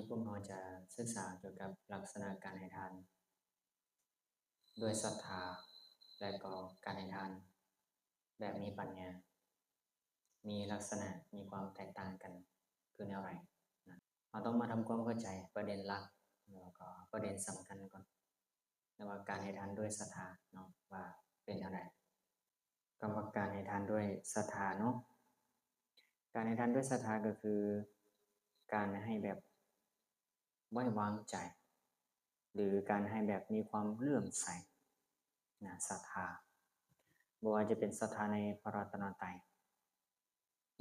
ພວກເຮົາຈະສຶກສາກ່ຽວກັບລັກສະນະການໃຫ້ທານດ້ວຍສັດທາ ແລະ ກໍການໃຫ້ທານແບບມີປັນຍາ ມີລັກສະນະ ມີຄວາມແຕກຕ່າງກັນຄືແນວໃດນະ? ເຮົາຕ້ອງມາທຳຄວາມເຂົ້າໃຈປະເດັນຫຼັກ ແລ້ວກໍປະເດັນສຳຄັນກ່ອນ ແລ້ວວ່າການໃຫ້ທານດ້ວຍສັດທາເນາະ ວ່າເປັນແນວໃດ? ຄຳວ່າການໃຫ້ທານດ້ວຍສັດທາເນາະ ການໃຫ້ທານດ້ວຍສັດທາກໍຄືການໃຫ້ແບບໄວ້ວາງໃຈ ຫຼື ການໃຫ້ແບບມີຄວາມເຫຼື້ອມໃສນະ ສັດທາ ບໍ່ວ່າຈະເປັນສັດທາໃນພະລັດຕະນະໄຕ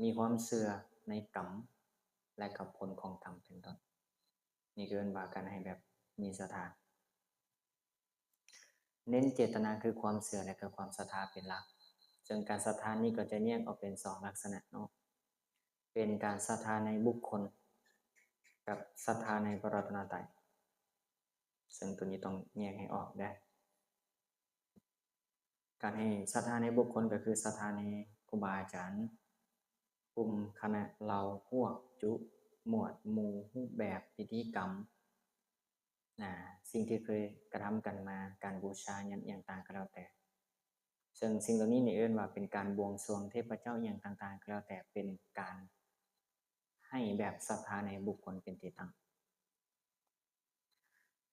ມີຄວາມເຊື່ອໃນກຳ ແລະ ກັບຜົນຂອງກຳເປັນຕົ້ນ. ນີ້ຄືເອີ້ນວ່າການໃຫ້ແບບມີສັດທາ. ເນັ້ນເຈດຕະນາຄືຄວາມເຊື່ອ ແລະ ກໍຄວາມສັດທາເປັນຫຼັກ. ເຊິ່ງການສັດທານີ້ກໍຈະແຍກອອກເປັນສອງລັກສະນະເນາະ, ເປັນການສັດທາໃນບຸກຄົນ ກັບສັດທາໃນພະລັດຕະນະໄຕ. ເຊິ່ງໂຕນີ້ຕ້ອງແຍກໃຫ້ອອກເດີ້. ການໃຫ້ສັດທາໃນບຸກຄົນກໍຄືສັດທາໃນຄູບາອາຈານ, ກຸ່ມຄະນະເຫຼົ່າພວກ, ຈຸ, ໝວດ, ໝູ່, ຮູບແບບ, ພິທີກຳ, ນະ, ສິ່ງທີ່ເຄີຍກະທຳກັນມາ, ການບູຊາຫຍັງຕ່າງໆກໍແລ້ວແຕ່. ເຊິ່ງສິ່ງເຫຼົ່ານີ້ນີ້ເອີ້ນວ່າເປັນການບວງສວງເທບພະເຈົ້າຫຍັງຕ່າງໆກໍແລ້ວແຕ່, ເປັນການໃຫ້ແບບສັດທາໃນບຸກຄົນເປັນທີ່ຕັ້ງ.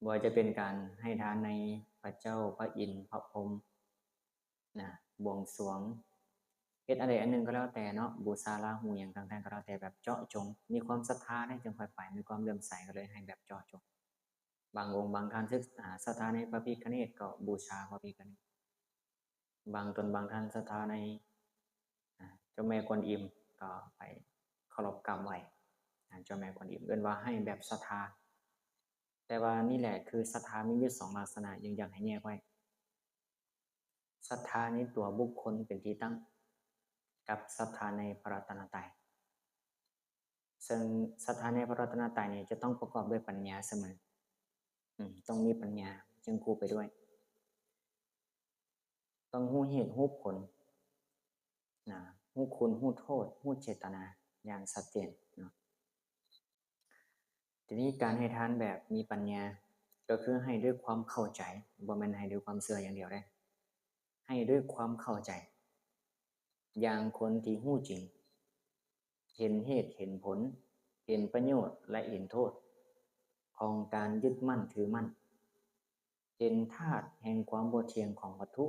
ບໍ່ວ່າຈະເປັນການໃຫ້ທານໃນພະເຈົ້າ, ພະອິນ, ພະພົມນະ, ບວງສວງ, ເຮັດອັນໃດອັນໜຶ່ງກໍແລ້ວແຕ່ເນາະ, ບູຊາລາຫູຫຍັງຕ່າງໆກໍແລ້ວແຕ່, ແບບເຈາະຈົງ, ມີຄວາມສັດທາເດ້ ຈຶ່ງຄ່ອຍໄປ, ມີຄວາມເຫຼື້ອມໃສກໍເລີຍໃຫ້ແບບເຈາະຈົງ. ບາງອົງບາງທ່ານສຶກສາສັດທາໃນພະພິຄະເນດກໍບູຊາພະພິຄະເນດ. ບາງຕົນບາງທ່ານສັດທາໃນ ອາ ເຈົ້າແມ່ກວນອິມ ກໍໄປເຄົາລົບກາບໄຫວ້ ອາ ເຈົ້າແມ່ກວນອິມ ເອີ້ນວ່າໃຫ້ແບບສັດທາ. ແຕ່ວ່ານີ້ແຫຼະ ຄືສັດທາມີຢູ່ສອງລັກສະນະ ຈຶ່ງຢາກໃຫ້ແຍກໄວ້ ສັດທາໃນຕົວບຸກຄົນເປັນທີ່ຕັ້ງ ກັບສັດທາໃນພະລັດຕະນະໄຕ. ເຊິ່ງສັດທາໃນພະລັດຕະນະໄຕນີ້ຈະຕ້ອງປະກອບດ້ວຍປັນຍາສະເໝີ. ອືມ ຕ້ອງມີປັນຍາຈຶ່ງຄູ່ໄປດ້ວຍ. ຕ້ອງຮູ້ເຫດຮູ້ຜົນນະ, ຮູ້ຄຸນ, ຮູ້ໂທດ, ຮູ້ເຈດຕະນາຢ່າງຊັດເຈນເນາະ. ທີນີ້ການໃຫ້ທານແບບມີປັນຍາ ກໍຄືໃຫ້ດ້ວຍຄວາມເຂົ້າໃຈ, ບໍ່ແມ່ນໃຫ້ດ້ວຍຄວາມເຊື່ອຢ່າງດຽວເດ້. ໃຫ້ດ້ວຍຄວາມເຂົ້າໃຈ ຢ່າງຄົນທີ່ຮູ້ຈິງ, ເຫັນເຫດເຫັນຜົນ, ເຫັນປະໂຫຍດ ແລະ ເຫັນໂທດຂອງການຍຶດໝັ້ນຖືໝັ້ນ, ເຫັນທາດແຫ່ງຄວາມບໍ່ທ່ຽງຂອງວັດຖຸ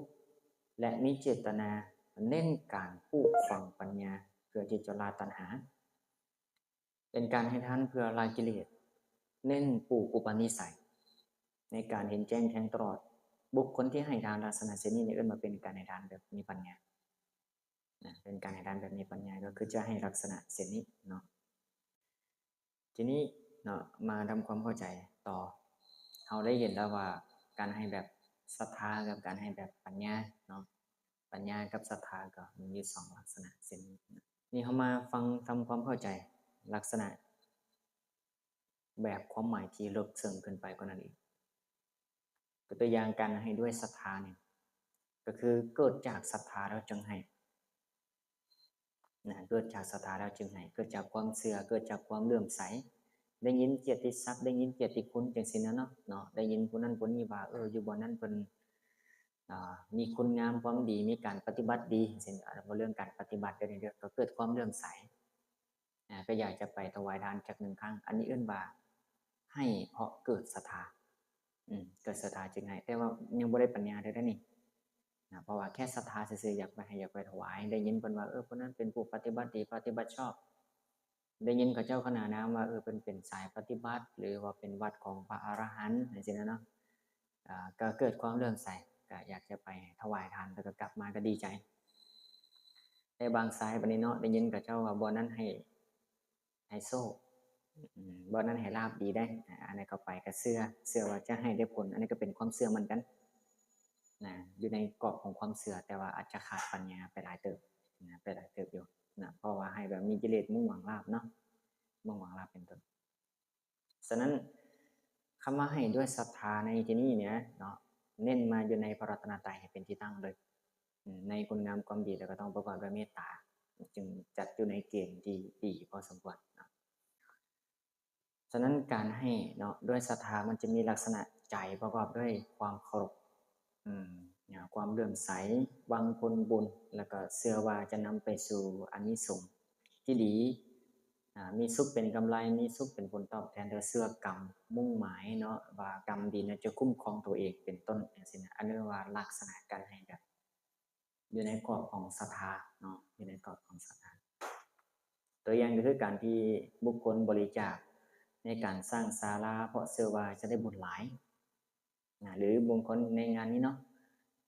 ແລະ ມີເຈດຕະນາເນັ້ນການປູກຝັງປັນຍາ ເພື່ອທີ່ຈະລາຕັນຫາ. ເປັນການໃຫ້ທານເພື່ອລາກິເລດ, ເນັ້ນປູກອຸປະນິໄສໃນການເຫັນແຈ້ງແທງຕະຫຼອດ. ບຸກຄົນທີ່ໃຫ້ທານລັກສະນະເຊັ່ນນີ້ ເອີ້ນວ່າເປັນການໃຫ້ທານແບບມີປັນຍານະ, ເປັນການໃຫ້ທານແບບມີປັນຍາ ກໍຄືຈະໃຫ້ລັກສະນະເຊັ່ນນີ້ເນາະ. ທີນີ້ເນາະ ມາທຳຄວາມເຂົ້າໃຈຕໍ່. ເຮົາໄດ້ເຫັນແລ້ວວ່າການໃຫ້ແບບສັດທາກັບການໃຫ້ແບບປັນຍາເນາະ, ປັນຍາກັບສັດທາກໍມີຢູ່ສອງລັກສະນະເຊັ່ນນີ້. ນີ້ເຮົາມາຟັງທຳຄວາມເຂົ້າໃຈລັກສະນະແບບຄວາມໝາຍທີ່ເລິກເຊິ່ງຂຶ້ນໄປກວ່ານັ້ນອີກ. ຍົກຕົວຢ່າງການໃຫ້ດ້ວຍສັດທານີ້ ກໍຄືເກີດຈາກສັດທາແລ້ວຈຶ່ງໃຫ້ນະ, ເກີດຈາກສັດທາແລ້ວຈຶ່ງໃຫ້, ເກີດຈາກຄວາມເຊື່ອ, ເກີດຈາກຄວາມເຫຼື້ອມໃສ, ໄດ້ຍິນກຽດຕິສັກ, ໄດ້ຍິນກຽດຕິຄຸນ ຈັ່ງຊີ້ນະເນາະ, ເນາະ, ໄດ້ຍິນຜູ້ນັ້ນຜູ້ນີ້ວ່າ ເອີ ຢູ່ບ່ອນນັ້ນເພິ່ນ ອ່າ ມີຄຸນງາມຄວາມດີ, ມີການປະຕິບັດດີ ຈັ່ງຊີ້ນະ, ເວົ້າເລື່ອງການປະຕິບັດເດີນີ້ເດີ, ກໍເກີດຄວາມເຫຼື້ອມໃສ ອ່າ ກໍຢາກຈະໄປຖວາຍທານຈັກໜຶ່ງຄັ້ງ. ອັນນີ້ເອີ້ນວ່າໃຫ້ເພາະເກີດສັດທາ, ອືມ ເກີດສັດທາຈຶ່ງໃຫ້, ແຕ່ວ່າຍັງບໍ່ໄດ້ປັນຍາເທື່ອເດ້ນີ້ນະ, ເພາະວ່າແຄ່ສັດທາຊື່ໆ ຢາກໄປໃຫ້ ຢາກໄປຖວາຍ, ໄດ້ຍິນເພິ່ນວ່າ ເອີ ຜູ້ນັ້ນເປັນຜູ້ປະຕິບັດດີ ປະຕິບັດຊອບ, ໄດ້ຍິນເຂົາເຈົ້າຂະໜານນາມວ່າ ເອີ ເພິ່ນເປັນສາຍປະຕິບັດ ຫຼືວ່າເປັນວັດຂອງພະອະລະຫັນ ຈັ່ງຊີ້ນະເນາະ. ອ່າ ກໍເກີດຄວາມເຫຼື້ອມໃສ, ກໍຢາກຈະໄປຖວາຍທານ ແລ້ວກໍກັບມາກໍດີໃຈ. ແຕ່ບາງສາຍບັດນີ້ເນາະ ໄດ້ຍິນເຂົາເຈົ້າວ່າບ່ອນນັ້ນໃຫ້ ໃຫ້ໂຊກ, ອືມ ບ່ອນນັ້ນໃຫ້ລາບດີໄດ໋, ອາ ອັນນັ້ນກໍໄປກໍເຊື່ອ, ເຊື່ອວ່າຈະໃຫ້ໄດ້ຜົນ, ອັນນີ້ກໍເປັນຄວາມເຊື່ອເໝືອນກັນນະ, ຢູ່ໃນກອບຂອງຄວາມເຊື່ອ, ແຕ່ວ່າອາດຈະຂາດປັນຍາໄປຫຼາຍເຕີບນະ, ໄປຫຼາຍເຕີບຢູ່ນະ, ເພາະວ່າໃຫ້ແບບມີກິເລດ ມຸ່ງຫວັງລາບເນາະ, ມຸ່ງຫວັງລາບເປັນຕົ້ນ. ສະນັ້ນ ຄຳວ່າໃຫ້ດ້ວຍສັດທາໃນທີ່ນີ້ເນຍເນາະ ເນັ້ນມາຢູ່ໃນພະລັດຕະນະໄຕໃຫ້ເປັນທີ່ຕັ້ງເລີຍ, ໃນຄຸນງາມຄວາມດີ ແລ້ວກໍຕ້ອງປະກອບດ້ວຍເມດຕາ, ຈຶ່ງຈັດຢູ່ໃນເກນທີ່ດີພໍສົມຄວນເນາະ. ສ ະນັ້ນການໃຫ້ເນາະ ດ້ວຍສັດທາ ມັນຈະມີລັກສະນະໃຈປະກອບດ້ວຍຄວາມເຄົາລົບ ອາ ຄວາມເຫຼື້ອມໃສ, ຫວັງຜົນບຸນ ແລ້ວກໍເຊື່ອວ່າຈະນຳໄປສູ່ອານິສົງທີ່ດີ, ອາ ມີສຸກເປັນກຳໄລ, ມີສຸກເປັນຜົນຕອບແທນ, ແລ້ວເຊື່ອກຳ, ມຸ່ງໝາຍເນາະ ວ່າກຳດີນັ້ນຈະຄຸ້ມຄອງຕົວເອງ ເປັນຕົ້ນ ຈັ່ງຊີ້ນະ. ອັນນີ້ວ່າລັກສະນະການໃຫ້ແບບ ຢູ່ໃນກອບຂອງສັດທາເນາະ, ຢູ່ໃນກອບຂອງສັດທາ. ຕົວຢ່າງກໍຄືການທີ່ບຸກຄົນບໍລິຈາກໃນການສ້າງສາລາ ເພາະເຊື່ອວ່າຈະໄດ້ບຸນຫຼາຍນະ, ຫຼືບາງຄົນໃນງານນີ້ເນາະ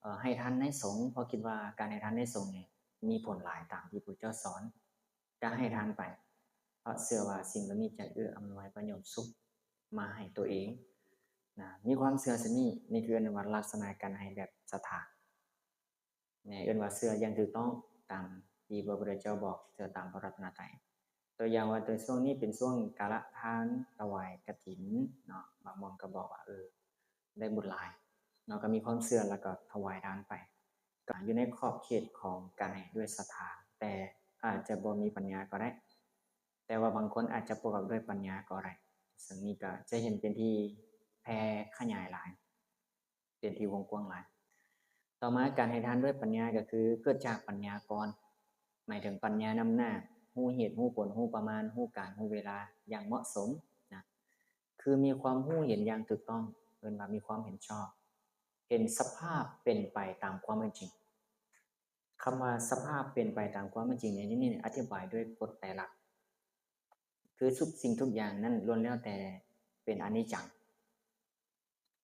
ເອີ ໃຫ້ທານໃນສົງ ເພາະຄິດວ່າການໃຫ້ທານໃນສົງນີ້ມີຜົນຫຼາຍຕາມທີ່ພະເຈົ້າສອນ, ກະໃຫ້ທານໄປ ເພາະເຊື່ອວ່າສິ່ງເຫຼົ່ານີ້ຈະເອື້ອອຳນວຍປະໂຫຍດສຸກມາໃຫ້ຕົວເອງນະ, ມີຄວາມເຊື່ອສ່ຳນີ້. ນີ້ຄືເອີ້ນວ່າລັກສະນະການໃຫ້ແບບສັດທາ. ແມ່ນເອີ້ນວ່າເຊື່ອຢ່າງຖືກຕ້ອງຕາມທີ່ພະພຸດທະເຈົ້າບອກ, ເຊື່ອຕາມພະລັດຕະນະໄຕ. ຕົວຢ່າງວ່າ ແຕ່ຊ່ວງນີ້ເປັນຊ່ວງກາລະທານຖວາຍກະຖິນເນາະ, ບາງບ່ອນກໍບອກວ່າ ເອີ ໄດ້ບຸນຫຼາຍເນາະ, ກໍມີຄວາມເຊື່ອແລ້ວກໍຖວາຍທານໄປ, ກໍຢູ່ໃນຂອບເຂດຂອງການໃຫ້ດ້ວຍສັດທາ, ແຕ່ອາດຈະບໍ່ມີປັນຍາກໍໄດ້, ແຕ່ວ່າບາງຄົນອາດຈະປະກອບດ້ວຍປັນຍາກໍໄດ້, ເຊິ່ງນີ້ກໍຈະເຫັນເປັນທີ່ແຜ່ຂະຫຍາຍຫຼາຍ. ເປັນທີ່ວົງກວ້າງຫຼາຍ. ຕໍ່ມາການໃຫ້ທານດ້ວຍປັນຍາກໍຄືເກີດຈາກປັນຍາກ່ອນ, ໝາຍເຖິງປັນຍານຳໜ້າ, ຮູ້ເຫດຮູ້ຜົນ, ຮູ້ປະມານ, ຮູ້ການ, ຮູ້ເວລາຢ່າງເໝາະສົມນະ, ຄືມີຄວາມຮູ້ເຫັນຢ່າງຖືກຕ້ອງ, ເອີ້ນວ່າມີຄວາມເຫັນຊອບ, ເຫັນສະພາບເປັນໄປຕາມຄວາມເປັນຈິງ. ຄຳວ່າສະພາບເປັນໄປຕາມຄວາມເປັນຈິງໃນທີ່ນີ້ອະທິບາຍດ້ວຍກົດໄຕລັກ, ຄືທຸກສິ່ງທຸກຢ່າງນັ້ນລ້ວນແລ້ວແຕ່ເປັນອະນິດຈັງ,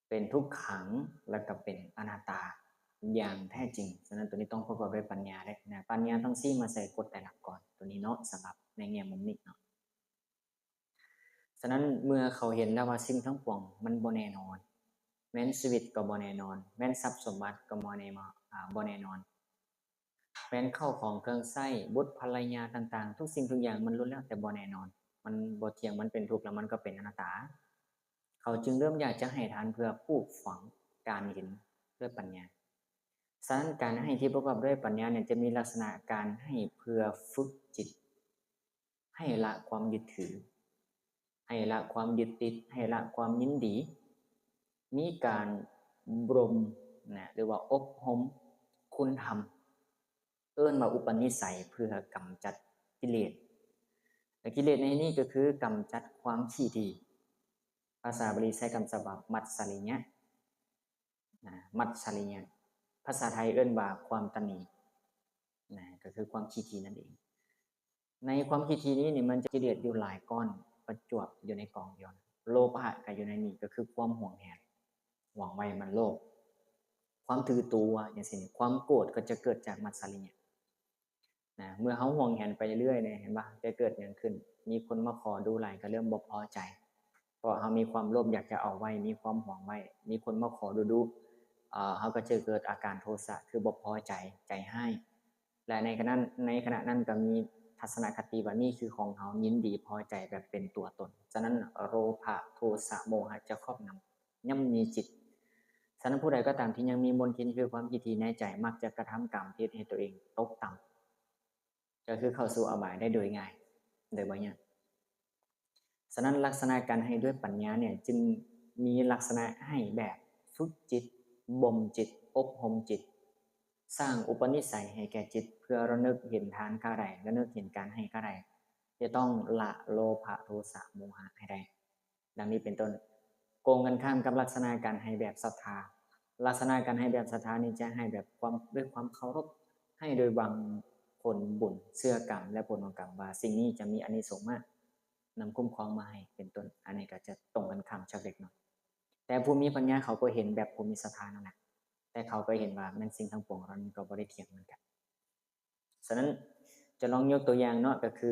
ເປັນທຸກຂັງ ແລ້ວກໍເປັນອະນັດຕາຢ່າງແທ້ຈິງ. ສະນັ້ນໂຕນີ້ຕ້ອງປະກອບດ້ວຍປັນຍາເດ້ນະ, ປັນຍາຕ້ອງຊີ້ມາໃສ່ກົດໄຕລັກກ່ອນ ໂຕນີ້ເນາະ, ສຳລັບໃນແງ່ມຸມນີ້ເນາະ. ສະນັ້ນເມື່ອເຂົາເຫັນແລ້ວວ່າສິ່ງທັງປວງມັນບໍ່ແນ່ນອນ, ແມ່ນຊີວິດກໍບໍ່ແນ່ນອນ, ແມ່ນຊັບສົມບັດກໍບໍ່ແນ່ ອາ ບໍ່ແນ່ນອນ, ແມ່ນເຂົ້າຂອງເຄື່ອງໃຊ້, ບຸດພະລະຍາຕ່າງໆ, ທຸກສິ່ງທຸກຢ່າງມັນລ້ວນແລ້ວແຕ່ບໍ່ແນ່ນອນ, ມັນບໍ່ທ່ຽງ, ມັນເປັນທຸກ ແລ້ວມັນກໍເປັນອະນັດຕາ. ເຂົາຈຶ່ງເລີ່ມຢາກຈະໃຫ້ທານເພື່ອປູກຝັງການເຫັນດ້ວຍປັນຍາ. ສະນັ້ນການໃຫ້ທີ່ປະກອບດ້ວຍປັນຍານີ້ຈະມີລັກສະນະການໃຫ້ເພື່ອຝຶກຈິດ ໃຫ້ລະຄວາມຍຶດຖື, ໃຫ້ລະຄວາມຍຶດຕິດ, ໃຫ້ລະຄວາມຍິນດີ, ມີການອົບຮົມນະ ຫຼືວ່າອົບຮົມຄຸນທຳ, ເອີ້ນວ່າອຸປະນິໄສ ເພື່ອກຳຈັດກິເລດ. ແລະ ກິເລດໃນທີ່ນີ້ກໍຄືກຳຈັດຄວາມຂີ້ຖີ່. ພາສາບາລີໃຊ້ຄຳສັບວ່າມັດສະລິຍະ. ນະ ມັດສະລິຍະ ພາສາໄທເອີ້ນວ່າຄວາມຕະໜີ ນະ ກໍຄືຄວາມຂີ້ຖີ່ນັ້ນເອງ. ໃນຄວາມຂີ້ຖີ່ນີ້ນີ້ ມັນຈະກິເລດຢູ່ຫຼາຍກ້ອນປະຈວບຢູ່ໃນກອງດຽວ. ໂລພະກໍຢູ່ໃນນີ້ ກໍຄືຄວາມຫວງແຫນ, ຫວງໄວ້ມັນໂລບ, ຄວາມຖືຕົວ ຈັ່ງຊີ້ນີ້. ຄວາມໂກດກໍຈະເກີດຈາກມັດສະລິຍະ. ນະ ເມື່ອເຮົາຫວງແຫນໄປເລື້ອຍໆ ເຫັນບໍ່ ຈະເກີດຫຍັງຂຶ້ນ? ມີຄົນມາຂໍດູຫຼາຍກໍເລີ່ມບໍ່ພໍໃຈ ເພາະເຮົາມີຄວາມໂລບຢາກຈະເອົາໄວ້, ມີຄວາມຫວງໄວ້, ມີຄົນມາຂໍດຸໆ ເຮົາກໍຈະເກີດອາການໂທສະ ຄືບໍ່ພໍໃຈ, ໃຈຮ້າຍ ແລະ ໃນຂະນະ ໃນຂະນະນັ້ນກໍມີທັດສະນະຄະຕິວ່ານີ້ຄືຂອງເຮົາ, ຍິນດີພໍໃຈແບບເປັນຕົວຕົນ. ສະນັ້ນ ໂລພະ ໂທສະ ໂມຫະ ຈະຄອບງຳ ຍ່ອມມີຈິດ. ສະນັ້ນ ຜູ້ໃດກໍຕາມທີ່ຍັງມີມົນທິນຄືຄວາມຂີ້ຖີ່ໃນໃຈ ມັກຈະກະທຳກຳທີ່ເຮັດໃຫ້ຕົວເອງຕົກຕ່ຳ, ກໍຄືເຂົ້າສູ່ອະບາຍໄດ້ໂດຍງ່າຍ, ໂດຍບໍ່ຍາກ. ສະນັ້ນ ລັກສະນະການໃຫ້ດ້ວຍປັນຍານີ້ ຈຶ່ງມີລັກສະນະໃຫ້ແບບຝຶກຈິດ, ບົ່ມຈິດ, ອົບຮົມຈິດ, ສ້າງອຸປະນິໄສໃຫ້ແກ່ຈິດ ເພື່ອລະນຶກເຫັນທານກະໄດ້, ລະນຶກເຫັນການໃຫ້ກະໄດ້, ຈະຕ້ອງລະໂລພະ ໂທສະ ໂມຫະໃຫ້ໄດ້. ດັ່ງນີ້ເປັນຕົ້ນ, ກົງກັນຂ້າມກັບລັກສະນະການໃຫ້ແບບສັດທາ. ລັກສະນະການໃຫ້ແບບສັດທານີ້ຈະໃຫ້ແບບຄວາມ ດ້ວຍຄວາມເຄົາລົບ, ໃຫ້ໂດຍຫວັງຜົນບຸນ, ເຊື່ອກຳ ແລະ ຜົນຂອງກຳ ວ່າສິ່ງນີ້ຈະມີອານິສົງມາກ, ນຳຄຸ້ມຄອງມາໃຫ້ ເປັນຕົ້ນ. ອັນນີ້ກໍຈະຕົງກັນຂ້າມຈັກເລັກນ້ອຍ. ແຕ່ຜູ້ມີປັນຍາເຂົາກໍເຫັນແບບຜູ້ມີສັດທານັ້ນແຫຼະ, ແຕ່ເຂົາກໍເຫັນວ່າແມ່ນສິ່ງທັງປວງເຫຼົ່ານີ້ກໍບໍ່ໄດ້ທ່ຽງເໝືອນກັນ. ສະນັ້ນ ຈະລອງຍົກຕົວຢ່າງເນາະ, ກໍຄື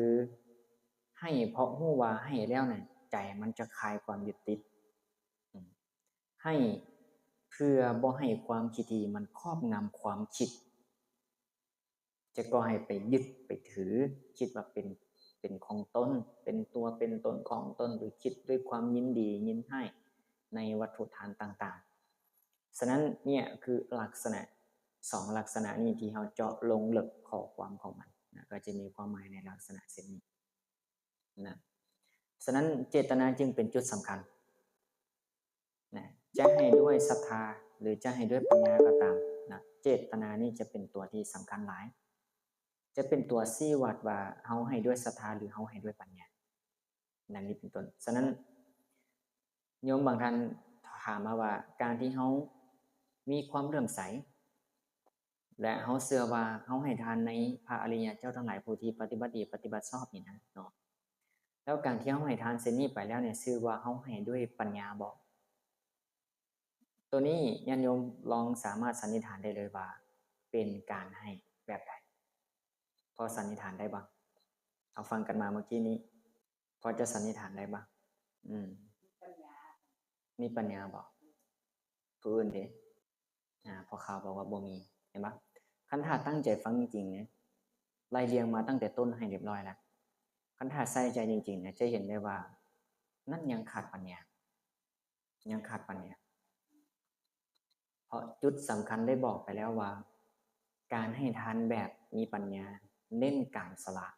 ໃຫ້ເພາະຮູ້ວ່າໃຫ້ແລ້ວນັ້ນ ໃຈມັນຈະຄາຍຄວາມຍຶດຕິດ. ອາ ໃຫ້ເພື່ອບໍ່ໃຫ້ຄວາມຂີ້ຖີ່ມັນຄອບງຳຄວາມຄິດ, ຈະກໍ່ໃຫ້ໄປຍຶດໄປຖື, ຄິດວ່າເປັນ ເປັນຂອງຕົນ, ເປັນຕົວເປັນຕົນຂອງຕົນ, ຫຼື ຄິດດ້ວຍຄວາມຍິນດີຍິນຮ້າຍໃນວັດຖຸທານຕ່າງໆ. ສະນັ້ນເນຍຄືລັກສະນະ ສອງລັກສະນະນີ້ທີ່ເຮົາເຈາະລົງເລິກຂໍ້ຄວາມຂອງມັນນະ, ກໍຈະມີຄວາມໝາຍໃນລັກສະນະເຊັ່ນນີ້ນະ. ສະນັ້ນເຈດຕະນາຈຶ່ງເປັນຈຸດສຳຄັນນະ, ຈະໃຫ້ດ້ວຍສັດທາ ຫຼື ຈະໃຫ້ດ້ວຍປັນຍາກໍຕາມນະ, ເຈດຕະນານີ້ຈະເປັນຕົວທີ່ສຳຄັນຫຼາຍ, ຈະເປັນຕົວຊີ້ວັດວ່າເຮົາໃຫ້ດ້ວຍສັດທາ ຫຼື ເຮົາໃຫ້ດ້ວຍປັນຍາ ດັ່ງນີ້ເປັນຕົ້ນ. ສະນັ້ນ ໂຍມບາງທ່ານຖາມມາວ່າ ການທີ່ເຮົາມີຄວາມເຫຼື້ອມໃສ ແລະ ເຮົາເຊື່ອວ່າເຮົາໃຫ້ທານໃນພະອະລິຍະເຈົ້າທັງຫຼາຍຜູ້ທີ່ປະຕິບັດດີປະຕິບັດຊອບນີ້ນະເນາະ, ແລ້ວການທີ່ເຮົາໃຫ້ທານເຊັ່ນນີ້ໄປແລ້ວນີ້ ຊື່ວ່າເຮົາໃຫ້ດ້ວຍປັນຍາບໍ່? ໂຕນີ້ຍາດໂຍມລອງສາມາດສັນນິຖານໄດ້ເລີຍວ່າເປັນການໃຫ້ແບບໃດ? ພໍສັນນິຖານໄດ້ບໍ່? ເຮົາຟັງກັນມາເມື່ອກີ້ນີ້ ພໍຈະສັນນິຖານໄດ້ບໍ່? ອືມ ມີປັນຍາບໍ່? ຜູ້ອື່ນເດ? ອາ ພໍ່ຂາວບອກວ່າບໍ່ມີ ເຫັນບໍ່? ຄັນຖ້າຕັ້ງໃຈຟັງຈິງໆນະ ໄລ່ລຽງມາຕັ້ງແຕ່ຕົ້ນໃຫ້ຮຽບຮ້ອຍແລ້ວ, ຄັນຖ້າໃສ່ໃຈຈິງໆນະ ຈະເຫັນໄດ້ວ່ານັ້ນຍັງຂາດປັນຍາ, ຍັງຂາດປັນຍາ. ເພາະຈຸດສຳຄັນໄດ້ບອກໄປແລ້ວວ່າ ການໃຫ້ທານແບບມີປັນຍາ ເນັ້ນການສະຫຼະ,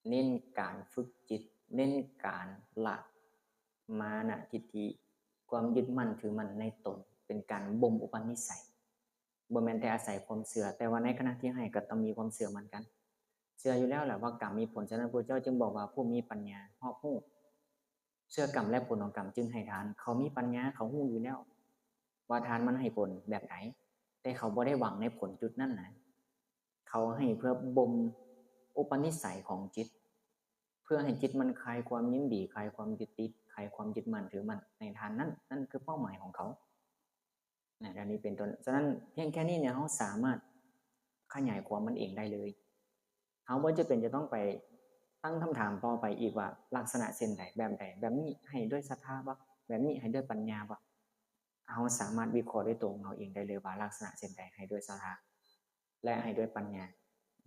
ເນັ້ນການຝຶກຈິດ, ເນັ້ນການລະມານະທິດຖິ, ຄວາມຍຶດໝັ້ນຖືໝັ້ນໃນຕົນ, ເປັນການບົ່ມອຸປະນິໄສ, ບໍ່ແມ່ນແຕ່ອາໄສຄວາມເຊື່ອ, ແຕ່ວ່າໃນຂະນະທີ່ໃຫ້ກໍຕ້ອງມີຄວາມເຊື່ອໝັ້ນກັນ, ເຊື່ອຢູ່ແລ້ວແຫຼະວ່າກຳມີຜົນ. ສະນັ້ນ ພະເຈົ້າຈຶ່ງບອກວ່າ ຜູ້ມີປັນຍາຮອບຮູ້ ເຊື່ອກຳ ແລະ ຜົນຂອງກຳຈຶ່ງໃຫ້ທານ. ເຂົາມີປັນຍາ, ເຂົາຮູ້ຢູ່ແລ້ວວ່າທານມັນໃຫ້ຜົນແບບໃດ, ແຕ່ເຂົາບໍ່ໄດ້ຫວັງໃນຜົນຈຸດນັ້ນນະ. ເຂົາໃຫ້ເພື່ອບົ່ມອຸປະນິໄສຂອງຈິດ, ເພື່ອໃຫ້ຈິດມັນຄາຍຄວາມຍິນດີ, ຄາຍຄວາມຍຶດຕິດ, ຄາຍຄວາມຍຶດໝັ້ນຖືໝັ້ນໃນທານນັ້ນ. ນັ້ນຄືເປົ້າໝາຍຂອງເຂົາ. ນະ ດັ່ງນີ້ເປັນຕົ້ນ. ສະນັ້ນ ພຽງແຄ່ນີ້ເນຍ ເຮົາສາມາດຂະຫຍາຍຄວາມມັນເອງໄດ້ເລີຍ. ເຮົາບໍ່ຈຳເປັນຈະຕ້ອງໄປຕັ້ງຄຳຖາມຕໍ່ໄປອີກວ່າ ລັກສະນະເຊັ່ນໃດ ແບບໃດ, ແບບນີ້ໃຫ້ດ້ວຍສັດທາບໍ່? ແບບນີ້ໃຫ້ດ້ວຍປັນຍາບໍ່? ເຮົາສາມາດວິເຄາະດ້ວຍຕົວຂອງເຮົາເອງໄດ້ເລີຍວ່າ ລັກສະນະເຊັ່ນໃດໃຫ້ດ້ວຍສັດທາ ແລະ ໃຫ້ດ້ວຍປັນຍາ,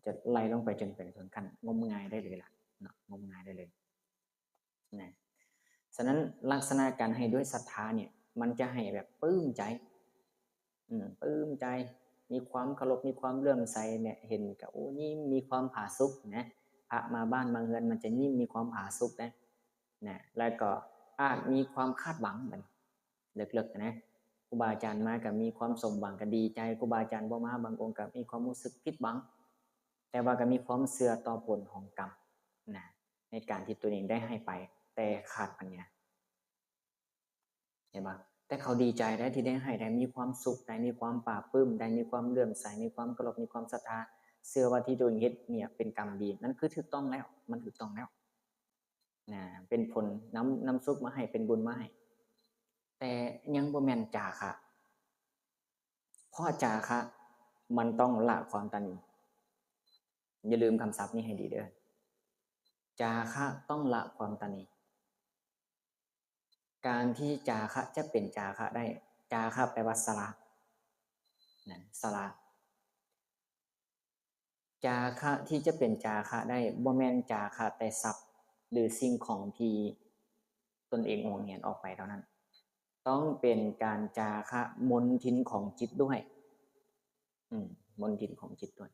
ຈະໄລ່ລົງໄປຈົນເປັນຂັ້ນງົມງາຍໄດ້ເລີຍລະເນາະ, ງົມງາຍໄດ້ເລີຍ. ນະ ສະນັ້ນ ລັກສະນະການໃຫ້ດ້ວຍສັດທາເນຍ ມັນຈະໃຫ້ແບບປຶ້ມໃຈ, ອືມ ປຶ້ມໃຈ, ມີຄວາມເຄົາລົບ, ມີຄວາມເຫຼື້ອມໃສເນຍ, ເຫັນກໍ ໂອ້ ຍິ້ມ, ມີຄວາມຜາສຸກນະ. ພະມາບ້ານມາເຮືອນ ມັນຈະຍິ້ມ, ມີຄວາມຜາສຸກນະ, ນະ. ແລ້ວກໍອາດມີຄວາມຄາດຫວັງ ບັດນີ້ ເລິກໆນະ, ຄູບາອາຈານມາກໍມີຄວາມສົມຫວັງ, ກໍດີໃຈ, ຄູບາອາຈານບໍ່ມາ, ບາງອົງກໍມີຄວາມຮູ້ສຶກຜິດຫວັງ, ແຕ່ວ່າກໍມີຄວາມເຊື່ອຕໍ່ຜົນຂອງກຳນະ. ໃນການທີ່ຕົວເອງໄດ້ໃຫ້ໄປ ແຕ່ຂາດປັນຍາ ເຫັນບໍ່? ແຕ່ເຂົາດີໃຈໄດ໋ ທີ່ໄດ້ໃຫ້ໄດ້ ມີຄວາມສຸກໄດ໋ ມີຄວາມປາບປຶ້ມໄດ໋ ມີຄວາມເຫຼື້ອມໃສ ມີຄວາມເຄົາລົບ ມີຄວາມສັດທາ ເຊື່ອວ່າທີ່ຕົວເອງເຮັດເນຍເປັນກຳດີ ນັ້ນຄືຖືກຕ້ອງແລ້ວ ມັນຖືກຕ້ອງແລ້ວນະ ເປັນຜົນນຳ ນຳສຸກມາໃຫ້ ເປັນບຸນມາໃຫ້ ແຕ່ຍັງບໍ່ແມ່ນຈາຄະ ເພາະຈາຄະມັນຕ້ອງລະຄວາມຕະໜີ. ຢ່າລືມຄຳສັບນີ້ໃຫ້ດີເດີ້ ຈາຄະຕ້ອງລະຄວາມຕະໜີ. ການທີ່ຈາຄະຈະເປັນຈາຄະໄດ້ ຈາຄະແປວ່າສະຫຼະນະ ສະຫຼະ. ຈາຄະທີ່ຈະເປັນຈາຄະໄດ້ ບໍ່ແມ່ນຈາຄະແຕ່ຊັບ ຫຼື ສິ່ງຂອງທີ່ຕົນເອງຫວງຫຽນອອກໄປເທົ່ານັ້ນ ຕ້ອງເປັນການຈາຄະມົນທິນຂອງຈິດດ້ວຍ ອືມ ມົນທິນຂອງຈິດດ້ວຍ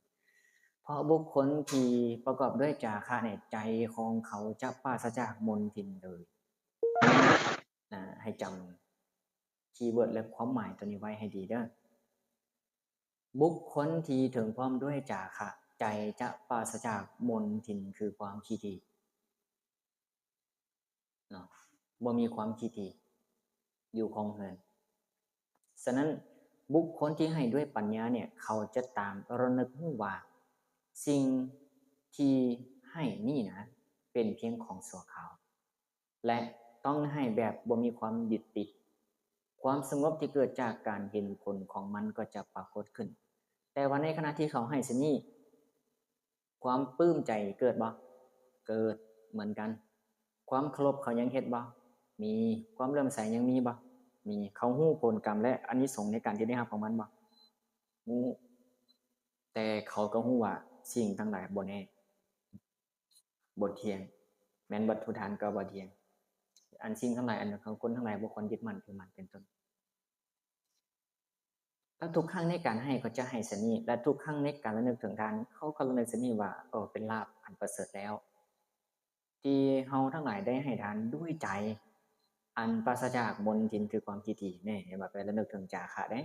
ເພາະບຸກຄົນທີ່ປະກອບດ້ວຍຈາຄະນີ້ ໃຈຂອງເຂົາຈະປາສະຈາກມົນທິນເລີຍນະ. ໃຫ້ຈຳຄີເວີດ ແລະ ຄວາມໝາຍຕົວນີ້ໄວ້ໃຫ້ດີເດີ້ ບຸກຄົນທີ່ເຖິງພ້ອມດ້ວຍຈາຄະ ໃຈຈະປາສະຈາກມົນທິນ ຄືຄວາມຂີ້ຖີ່ ເນາະ ບໍ່ມີຄວາມຂີ້ຖີ່ຢູ່ຄົງເຮືອນ. ສະນັ້ນ ບຸກຄົນທີ່ໃຫ້ດ້ວຍປັນຍາເນຍ ເຂົາຈະຕາມລະນຶກຮູ້ວ່າ ສິ່ງທີ່ໃຫ້ນີ້ນະ ເປັນພຽງຂອງຊົ່ວຄາວ ແລະ ຕ້ອງໃຫ້ແບບບໍ່ມີຄວາມຍຶດຕິດ. ຄວາມສະຫງົບທີ່ເກີດຈາກການເຫັນຜົນຂອງມັນກໍຈະປາກົດຂຶ້ນ. ແຕ່ວ່າໃນຂະນະທີ່ເຂົາໃຫ້ຊະນີ້ ຄວາມປຶ້ມໃຈເກີດບໍ່? ເກີດເໝືອນກັນ. ຄວາມເຄົາລົບເຂົາຍັງເຮັດບໍ່? ມີ. ຄວາມເຫຼື້ອມໃສຍັງມີບໍ່? ມີ. ເຂົາຮູ້ຜົນກຳ ແລະ ອານິສົງໃນການທີ່ໄດ້ຮັບຂອງມັນບໍ່? ຮູ້. ແຕ່ເຂົາກໍຮູ້ວ່າສິ່ງທັງຫຼາຍບໍ່ແນ່ ບໍ່ທ່ຽງ, ແມ່ນວັດຖຸທານກໍບໍ່ທ່ຽງ, ອັນສິ່ງທັງຫຼາຍ ອັນຂອງຄົນທັງຫຼາຍບໍ່ຄວນຍຶດໝັ້ນຖືໝັ້ນ ເປັນຕົ້ນ. ແລ້ວທຸກຄັ້ງໃນການໃຫ້ ເຂົາຈະໃຫ້ຊະນີ້ ແລະ ທຸກຄັ້ງໃນການລະນຶກເຖິງທ່ານ ເຂົາກໍລະນຶກຊະນີ້ວ່າ ເອີ ເປັນລາບອັນປະເສີດແລ້ວ. ທີ່ເຮົາທັງຫຼາຍໄດ້ໃຫ້ທານດ້ວຍໃຈອັນປາສະຈາກມົນທິນ ຄືຄວາມຄິດດີ. ແນ່ ເຫັນບໍ່? ໄປລະນຶກເຖິງຈາຄະເດ້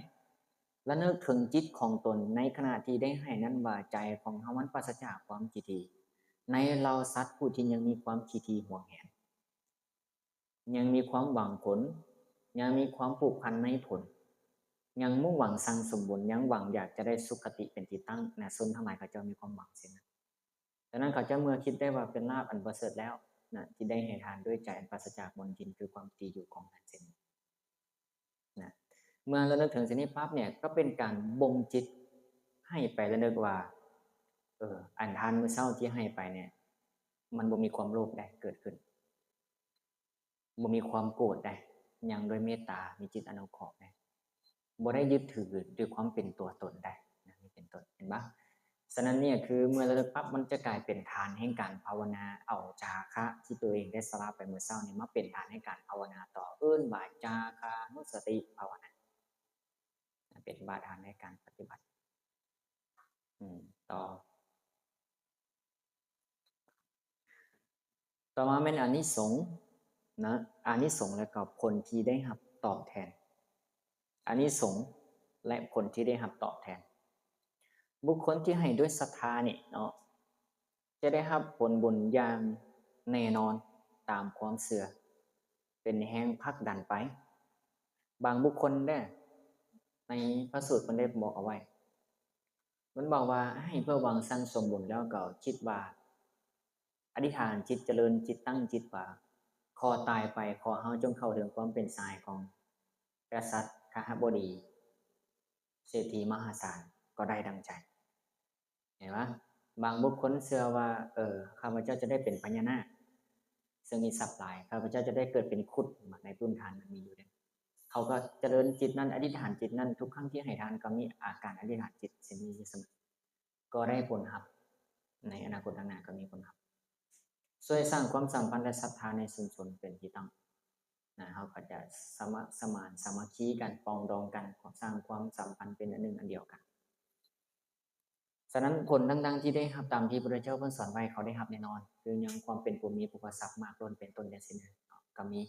ລະນຶກເຖິງຈິດຂອງຕົນໃນຂະນະທີ່ໄດ້ໃຫ້ນັ້ນວ່າ ໃຈຂອງເຮົາມັນປາສະຈາກຄວາມຄິດດີ ໃນເຫຼົ່າສັດຜູ້ທີ່ຍັງມີຄວາມຄິດດີຫວງແຫນ ຍັງມີຄວາມຫວັງຜົນ, ຍັງມີຄວາມຜູກພັນໃນຜົນ, ຍັງມຸ່ງຫວັງສັ່ງສົມບຸນ, ຍັງຫວັງຢາກຈະໄດ້ສຸຄະຕິເປັນທີ່ຕັ້ງນະ, ຊົນທັງຫຼາຍເຂົາເຈົ້າມີຄວາມຫວັງເຊັ່ນນັ້ນ. ສະນັ້ນເຂົາເຈົ້າເມື່ອຄິດໄດ້ວ່າເປັນລາບອັນປະເສີດແລ້ວນະ, ທີ່ໄດ້ໃຫ້ທານດ້ວຍໃຈອັນປາສະຈາກມົນທິນ ຄືຄວາມທີ່ຢູ່ຂອງທ່ານເຊັ່ນນີ້ນະ. ເມື່ອລະນຶກເຖິງສິ່ງນີ້ປັບເນຍ ກໍເປັນການບົ່ງຈິດໃຫ້ໄປລະນຶກວ່າ ເອີ ອັນທານມື້ເຊົ້າທີ່ໃຫ້ໄປເນຍ ມັນບໍ່ມີຄວາມໂລບໃດເກີດຂຶ້ນ. ບໍ່ມີຄວາມໂກດໃດ, ຍັງດ້ວຍເມດຕາ, ມີຈິດອະນຸເຄາະໃດ, ບໍ່ໄດ້ຍຶດຖືດ້ວຍຄວາມເປັນຕົວຕົນໃດນະ, ນີ້ເປັນຕົ້ນ, ເຫັນບໍ່? ສະນັ້ນນີ້ຄືເມື່ອລະລຶກປັບ ມັນຈະກາຍເປັນທານແຫ່ງການພາວະນາ ເອົາຈາຄະທີ່ຕົວເອງໄດ້ສະຫຼະໄປມື້ເຊົ້ານີ້ ມາເປັນທານໃນການພາວະນາຕໍ່, ເອີ້ນວ່າຈາຄານຸສະຕິພາວະນາ, ເປັນບາດທານໃນການປະຕິບັດ. ອືມ ຕໍ່. ຕໍ່ມາແມ່ນອານິສົງນະ, ອານິສົງ ແລະ ກໍຜົນທີ່ໄດ້ຮັບຕອບແທນ. ອານິສົງ ແລະ ຜົນທີ່ໄດ້ຮັບຕອບແທນ. ບຸກຄົນທີ່ໃຫ້ດ້ວຍສັດທານີ້ເນາະ ຈະໄດ້ຮັບຜົນບຸນຢ່າງແນ່ນອນຕາມຄວາມເຊື່ອ, ເປັນແຮງຜັກດັນໄປ. ບາງບຸກຄົນເດ້ ໃນພະສູດເພິ່ນໄດ້ບອກເອົາໄວ້, ເພິ່ນບອກວ່າໃຫ້ເພື່ອຫວັງສັ່ງສົມບຸນ ແລ້ວກໍຄິດວ່າ ອະທິຖານຈິດ, ຈະເລີນຈິດ, ຕັ້ງຈິດວ່າ ຂໍຕາຍໄປ ຂໍເຮົາຈົ່ງເຂົ້າເຖິງຄວາມເປັນຊາຍຂອງກະສັດ, ຄະຫະບໍດີ, ເສດຖີມະຫາສານ ກໍໄດ້ດັ່ງໃຈ. ເຫັນປະ? ບາງບຸກຄົນເຊື່ອວ່າ ເອີ ຂ້າພະເຈົ້າຈະໄດ້ເປັນພະຍານາກ ເຊິ່ງມີຊັບຫຼາຍ, ຂ້າພະເຈົ້າຈະໄດ້ເກີດເປັນຄຸດ, ໃນພື້ນຖານມັນມີຢູ່ເດ້. ເຂົາກໍຈະເລີນຈິດນັ້ນ, ອະທິຖານຈິດນັ້ນ, ທຸກຄັ້ງທີ່ໃຫ້ທານກໍມີອາການອະທິຖານຈິດເຊັ່ນນີ້ຢູ່ສະເໝີ. ກໍໄດ້ຜົນຮັບ, ໃນອະນາຄົດຂ້າງໜ້າກໍມີຜົນຮັບ. ຊ່ວຍສ້າງຄວາມສຳພັນ ແລະ ສັດທາໃນຊຸມຊົນເປັນທີ່ຕັ້ງນະ, ເຮົາກໍຈະສະໝະສະໝານ ສາມັກຄີກັນ, ປອງດອງກັນ, ສ້າງຄວາມສຳພັນເປັນອັນໜຶ່ງອັນດຽວກັນ. ສະນັ້ນ ຜົນຕ່າງໆທີ່ໄດ້ຮັບຕາມທີ່ພະພຸດທະເຈົ້າເພິ່ນສອນໄວ້ ເຂົາໄດ້ຮັບແນ່ນອນ, ຄືຍັງຄວາມເປັນຜູ້ມີອຸປະສັກມາກລົ້ນເປັນຕົ້ນ ຈັ່ງຊີ້ນະ ກໍມີ.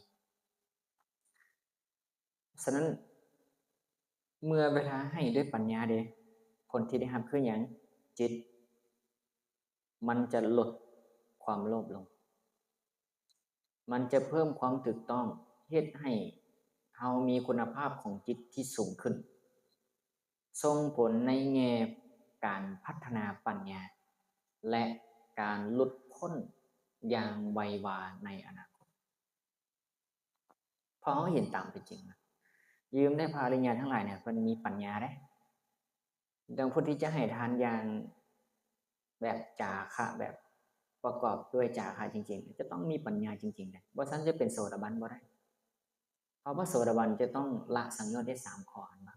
ສະນັ້ນ ເມື່ອເວລາໃຫ້ດ້ວຍປັນຍາເດ ຜົນທີ່ໄດ້ຮັບຄືຫຍັງ? ຈິດມັນຈະລົດຄວາມໂລບລົງ, ມັນຈະເພີ່ມຄວາມຖືກຕ້ອງ, ເຮັດໃຫ້ເຮົາມີຄຸນນະພາບຂອງຈິດທີ່ສູງຂຶ້ນ, ສົ່ງຜົນໃນແງ່ການພັດທະນາປັນຍາ ແລະ ການຫຼຸດພົ້ນຢ່າງໄວວາໃນອະນາຄົດ. ເພາະເຮົາເຫັນຕາມເປັນຈິງນະ, ຢືມໄດ້ພະອະລິຍະທັງຫຼາຍເນຍ ເພິ່ນມີປັນຍາເດ້. ດັ່ງຜູ້ທີ່ຈະໃຫ້ທານຢ່າງແບບຈາຄະ, ແບບປະກອບດ້ວຍຈາຄະຈິງໆ ຈະຕ້ອງມີປັນຍາຈິງໆເດ້, ບໍ່ຊັ້ນຈະເປັນໂສດາບັນບໍ່ໄດ້. ເພາະພະໂສດາບັນຈະຕ້ອງລະສັງໂຍດໄດ້ສາມຂໍ້, ເຫັນບໍ່?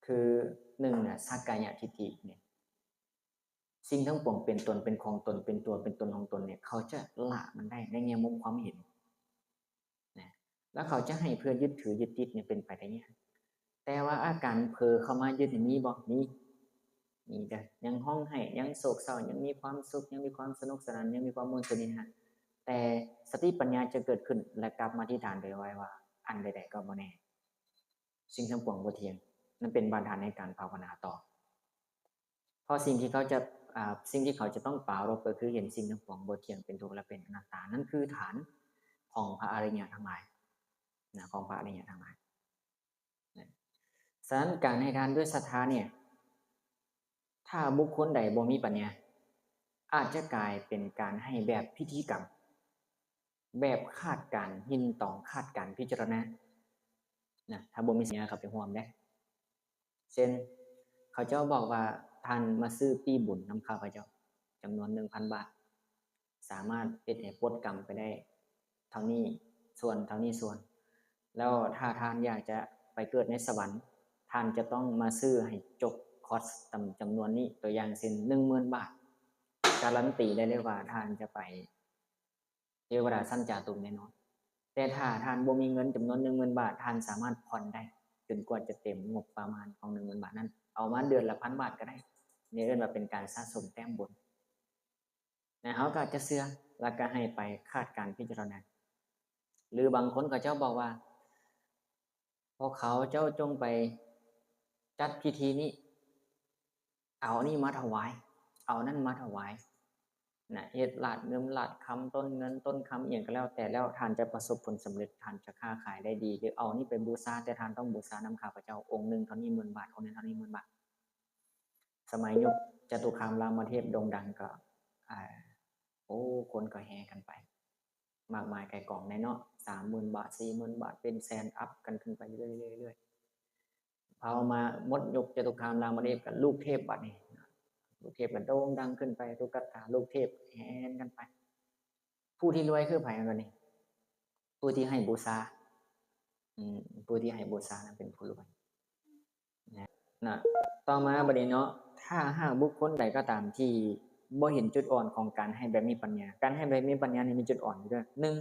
ຄື ໜຶ່ງນະ ສັກກາຍະທິດຖິນີ້, ສິ່ງທັງປວງເປັນຕົນ, ເປັນຂອງຕົນ, ເປັນຕົວ, ເປັນຕົນຂອງຕົນນີ້ ເຂົາຈະລະມັນໄດ້ໃນແງ່ມຸມຄວາມເຫັນນະ, ແລ້ວເຂົາຈະໃຫ້ເພື່ອຍຶດຖືຍຶດຕິດນີ້ເປັນໄປໄດ້ຍາກ. ແຕ່ວ່າອາການເຜີເຂົ້າມາຍຶດນີ້ມີບໍ່? ມີ, ມີເດີ, ຍັງຮ້ອງໄຫ້, ຍັງໂສກເສົ້າ, ຍັງມີຄວາມສຸກ, ຍັງມີຄວາມສະໜຸກສະໜານ, ຍັງມີຄວາມມ່ວນຊື່ນເຮຮາ, ແຕ່ສະຕິປັນຍາຈະເກີດຂຶ້ນ ແລະ ກັບມາທິດຖານໂດຍໄວວ່າ ອັນໃດໆກໍບໍ່ແນ່. ສິ່ງທັງປວງບໍ່ທ່ຽງ, ນັ້ນເປັນບາດຖານໃນການພາວະນາຕໍ່. ເພາະສິ່ງທີ່ເຂົາຈະ, ອາ, ສິ່ງທີ່ເຂົາຈະຕ້ອງປາລົບກໍຄືເຫັນສິ່ງທັງປວງບໍ່ທ່ຽງ, ເປັນທຸກ ແລະ ເປັນອະນັດຕາ. ນັ້ນຄືຖານຂອງພະອະລິຍະທັງຫຼາຍນະ, ຂອງພະອະລິຍະທັງຫຼາຍນະ. ສະນັ້ນ ການໃຫ້ທານດ້ວຍສັດທານີ້ ຖ້າບຸກຄົນໃດບໍ່ມີປັນຍາ ອາດຈະກາຍເປັນການໃຫ້ແບບພິທີກຳ, ແບບຂາດການຍິນຕອງ, ຂາດການພິຈາລະນານະ, ຖ້າບໍ່ມີສັດຍາເຂົ້າໄປຮ່ວມເດ້. ເຊັ່ນ ເຂົາເຈົ້າບອກວ່າ ທ່ານມາຊື້ປີ້ບຸນນຳຂ້າພະເຈົ້າ ຈຳນວນໜຶ່ງພັນບາດ, ສາມາດເຮັດໃຫ້ປົດກຳໄປໄດ້ເທົ່ານີ້ສ່ວນ, ເທົ່ານີ້ສ່ວນ. ແລ້ວຖ້າທ່ານຢາກຈະໄປເກີດໃນສະຫວັນ, ທ່ານຈະຕ້ອງມາຊື້ໃຫ້ຈົບຄອສຈຳ, ຈຳນວນນີ້, ຕົວຢ່າງເຊັ່ນ ໜຶ່ງໝື່ນບາດ, ກາລັນຕີໄດ້ເລີຍວ່າທ່ານຈະໄປເທວະດາຊັ້ນຈາຕຸມແນ່ນອນ. ແຕ່ຖ້າທ່ານບໍ່ມີເງິນຈຳນວນໜຶ່ງໝື່ນບາດ, ທ່ານສາມາດຜ່ອນໄດ້ຈົນກວ່າຈະເຕັມງົບປະມານຂອງໜຶ່ງໝື່ນບາດນັ້ນ, ເອົາມາເດືອນລະພັນບາດກໍໄດ້. ນີ້ເອີ້ນວ່າເປັນການສະສົມແຕ້ມບຸນ. ແລະ ເຮົາກໍອາດຈະເຊື່ອ ແລ້ວກໍໃຫ້ໄປຄາດການພິຈາລະນາ. ຫຼືບາງຄົນເຂົາເຈົ້າບອກວ່າ ພວກເຂົາເຈົ້າຈົ່ງໄປຈັດພິທີນີ້ ເອົາອັນນີ້ມາຖວາຍ ເອົານັ້ນມາຖວາຍນະ ເຮັດລາດເງິນລາດຄຳ ຕົ້ນເງິນຕົ້ນຄຳ ອີ່ຫຍັງກໍແລ້ວແຕ່ ແລ້ວທ່ານຈະປະສົບຜົນສຳເລັດ ທ່ານຈະຄ້າຂາຍໄດ້ດີ ຫຼືເອົານີ້ໄປບູຊາ ແຕ່ທ່ານຕ້ອງບູຊານຳຂ້າພະເຈົ້າ ອົງໜຶ່ງເທົ່ານີ້ໝື່ນບາດ ອົງໜຶ່ງເທົ່ານີ້ໝື່ນບາດ. ສະໄໝຍຸກຈະຕຸຄາມລາມະເທບໂດ່ງດັງກໍ ອາ ໂອ້ ຄົນກໍແຫ່ກັນໄປ ມາກມາຍໄກ່ກອງແດ່ເນາະ ສາມໝື່ນບາດ ສີ່ໝື່ນບາດ ເປັນແສນ ອັບກັນຂຶ້ນໄປເລື້ອຍໆ ເລື້ອຍໆ. ພໍມາໝົດຍຸກຈະຕຸຄາມລາມະເທບກັນ ລູກເທບບາດນີ້ ລູກເທບກໍໂດ່ງດັງຂຶ້ນໄປ ຕຸກັດຖາ ລູກເທບແຫ່ນກັນໄປ. ຜູ້ທີ່ລວຍຄືໃຜບັດນີ້? ຜູ້ທີ່ໃຫ້ບູຊາ ອືມ ຜູ້ທີ່ໃຫ້ບູຊານັ້ນເປັນຜູ້ລວຍ. ນະ ນະ ຕໍ່ມາບັດນີ້ເນາະ ຖ້າຫາກບຸກຄົນໃດກໍຕາມທີ່ບໍ່ເຫັນຈຸດອ່ອນຂອງການໃຫ້ແບບມີປັນຍາ, ການໃຫ້ແບບມີປັນຍານີ້ມີຈຸດອ່ອນຢູ່ເດີ. ໜຶ່ງ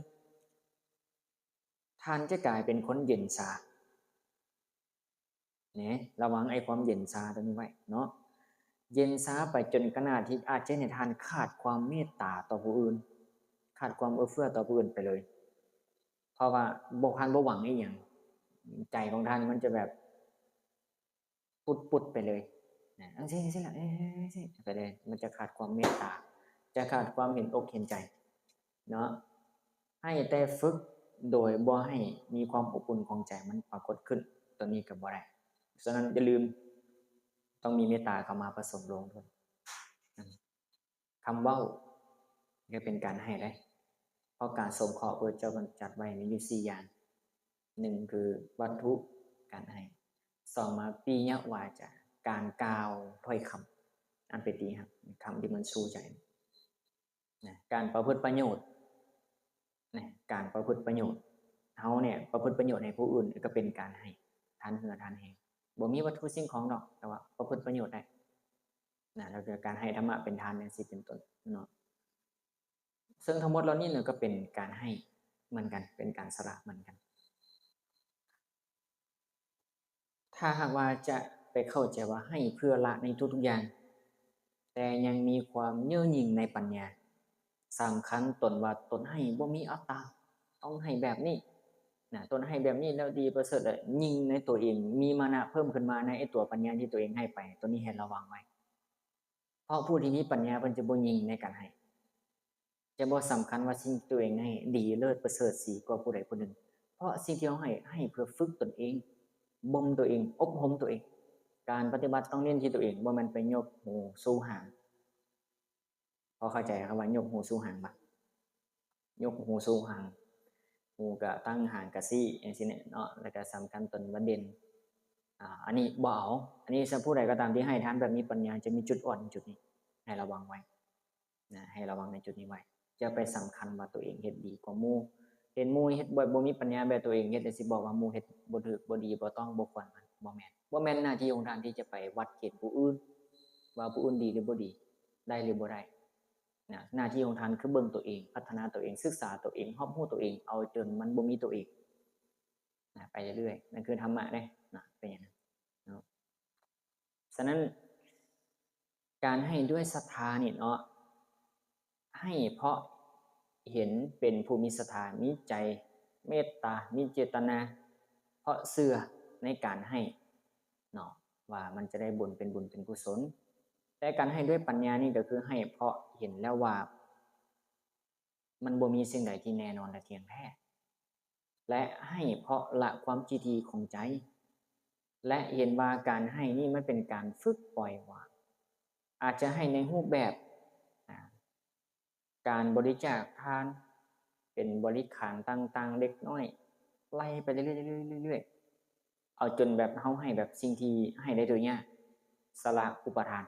ທ່ານຈະກາຍເປັນຄົນເຢັນຊາ ແນ ລະວັງໄອ້ຄວາມເຢັນຊາຕົວນີ້ໄວ້ເນາະ, ເຢັນຊາໄປຈົນຂະໜາດທີ່ອາດຈະເຮັດໃຫ້ທ່ານຂາດຄວາມເມດຕາຕໍ່ຜູ້ອື່ນ, ຂາດຄວາມເອື້ອເຟື້ອຕໍ່ຜູ້ອື່ນໄປເລີຍ. ເພາະວ່າບໍ່ ທ່ານບໍ່ຫວັງອີ່ຫຍັງ, ໃຈຂອງທ່ານມັນຈະແບບ ປຸດໆໄປເລີຍນະ ຈັ່ງຊີ້ ຈັ່ງຊີ້ລະ ເອີ ຈັ່ງຊີ້ໄປເລີຍ, ມັນຈະຂາດຄວາມເມດຕາ, ຈະຂາດຄວາມເຫັນອົກເຫັນໃຈເນາະ. ໃຫ້ແຕ່ຝຶກໂດຍບໍ່ໃຫ້ມີຄວາມອົບອຸ່ນຂອງໃຈມັນປາກົດຂຶ້ນ, ຕົວນີ້ກໍບໍ່ໄດ້. ສະນັ້ນຢ່າລືມ ຕ້ອງມີເມດຕາເຂົ້າມາປະສົມລົງດ້ວຍ. ຄຳເວົ້າກໍເປັນການໃຫ້ເດ້, ເພາະການສົງເຄາະ ພະເຈົ້າບັນຈັດໄວ້ມີຢູ່ສີ່ຢ່າງ, ໜຶ່ງຄືວັດຖຸ ການໃຫ້, ສອງມາປິຍະວາຈາ ການກ່າວຖ້ອຍຄຳອັນເປັນທີ່ຮັກ, ຄຳທີ່ມັນຊູ່ໃຈນະ, ການປະພຶດປະໂຫຍດນະ, ການປະພຶດປະໂຫຍດ, ເຮົານີ້ປະພຶດປະໂຫຍດໃຫ້ຜູ້ອື່ນກໍເປັນການໃຫ້, ທານເຫື່ອທານແຮງ, ບໍ່ມີວັດຖຸສິ່ງຂອງດອກ ແຕ່ວ່າປະພຶດປະໂຫຍດໄດ້. ນະ ແລ້ວກໍການໃຫ້ທຳມະເປັນທານ ຈັ່ງຊີ້ເປັນຕົ້ນເນາະ. ເຊິ່ງທັງໝົດເຫຼົ່ານີ້ນະ ກໍເປັນການໃຫ້ເໝືອນກັນ, ເປັນການສະຫຼະເໝືອນກັນ. ຖ້າຫາກວ່າຈະໄປເຂົ້າໃຈວ່າໃຫ້ເພື່ອລະໃນທຸກໆຢ່າງ, ແຕ່ຍັງມີຄວາມເຍີ້ຍິງໃນປັນຍາ, ສຳຄັນຕົນວ່າຕົນໃຫ້ບໍ່ມີອັດຕາ, ຕ້ອງໃຫ້ແບບນີ້ນະ, ຕົນໃຫ້ແບບນີ້ແລ້ວດີປະເສີດ, ແລະ ຍິ່ງໃນຕົວເອງ, ມີມານະເພີ່ມຂຶ້ນມາໃນໄອ້ຕົວປັນຍາທີ່ຕົວເອງໃຫ້ໄປ, ຕົວນີ້ໃຫ້ລະວັງໄວ້. ເພາະຜູ້ທີ່ມີປັນຍາເພິ່ນຈະບໍ່ຍິ່ງໃນການໃຫ້, ຈະບໍ່ສຳຄັນວ່າສິ່ງທີ່ຕົວເອງໃຫ້ດີເລີດປະເສີດສີກວ່າຜູ້ໃດຜູ້ໜຶ່ງ, ເພາະສິ່ງທີ່ເຮົາໃຫ້, ໃຫ້ເພື່ອຝຶກຕົນເອງ, ບົ່ມຕົວເອງ, ອົບຮົມຕົວເອງ. ການປະຕິບັດຕ້ອງເນັ້ນທີ່ຕົວເອງ, ບໍ່ແມ່ນໄປຍົກຫູຊູຫາງ. ພໍເຂົ້າໃຈຄຳວ່າຍົກຫູຊູຫາງບໍ່? ຍົກຫູຊູຫາງ, ຫູກະຕັ້ງ ຫາງກະຊີ້ ຈັ່ງຊີ້ແຫຼະເນາະ, ແລ້ວກະສຳຄັນຕົນວ່າເດັ່ນ. ອາ ອັນນີ້ບໍ່ເອົາ. ອັນນີ້ ສຳລັບຜູ້ໃດກໍຕາມທີ່ໃຫ້ທານແບບມີປັນຍາ ຈະມີຈຸດອ່ອນຈຸດນີ້ ໃຫ້ລະວັງໄວ້ນະ, ໃຫ້ລະວັງໃນຈຸດນີ້ໄວ້. ຢ່າໄປສຳຄັນວ່າຕົວເອງເຮັດດີກວ່າໝູ່, ເຫັນໝູ່ເຮັດ ບໍ່ ບໍ່ມີປັນຍາແບບຕົວເອງເຮັດ ແລ້ວຊິບອກວ່າໝູ່ເຮັດບໍ່ຖືກ ບໍ່ດີ ບໍ່ຕ້ອງ ບໍ່ຄວນ, ມັນບໍ່ແມ່ນ. ບໍ່ແມ່ນໜ້າທີ່ຂອງທ່ານທີ່ຈະໄປວັດເກນຜູ້ອື່ນ ວ່າຜູ້ອື່ນດີຫຼືບໍ່ດີ, ໄດ້ຫຼືບໍ່ໄດ້. ນະ ໜ້າທີ່ຂອງທ່ານຄືເບິ່ງຕົວເອງ, ພັດທະນາຕົວເອງ, ສຶກສາຕົວເອງ, ຮອບຮູ້ຕົວເອງ, ເອົາຈົນມັນບໍ່ມີຕົວເອງນະ, ໄປເລື້ອຍໆ. ນັ້ນຄືທຳມະເດ້ນະ, ເປັນຫຍັງເນາະ. ສະນັ້ນ ການໃຫ້ດ້ວຍສັດທານີ້ເນາະ, ໃຫ້ເພາະເຫັນເປັນຜູ້ມີສັດທາ, ມີໃຈເມດຕາ, ມີເຈດຕະນາເພາະເຊື່ອໃນການໃຫ້ເນາະ, ວ່າມັນຈະໄດ້ບຸນ, ເປັນບຸນເປັນກຸສົນ. ແຕ່ການໃຫ້ດ້ວຍປັນຍານີ້ກໍຄືໃຫ້ເພາະເຫັນແລ້ວວ່າມັນບໍ່ມີສິ່ງໃດທີ່ແນ່ນອນ ແລະ ທ່ຽງແທ້, ແລະ ໃຫ້ເພາະລະຄວາມຈີ່ຖີ່ຂອງໃຈ ແລະ ເຫັນວ່າການໃຫ້ນີ້ມັນເປັນການຝຶກປ່ອຍວາງ. ອາດຈະໃຫ້ໃນຮູບແບບ ອາ ການບໍລິຈາກທານ, ເປັນບໍລິຂານຕ່າງໆເລັກນ້ອຍ, ໄລ່ໄປເລື້ອຍໆ ເລື້ອຍໆ ເອົາຈົນແບບເຮົາໃຫ້ແບບສິ່ງທີ່ໃຫ້ໄດ້ໂດຍຍາກ, ສະຫຼະອຸປະທານ,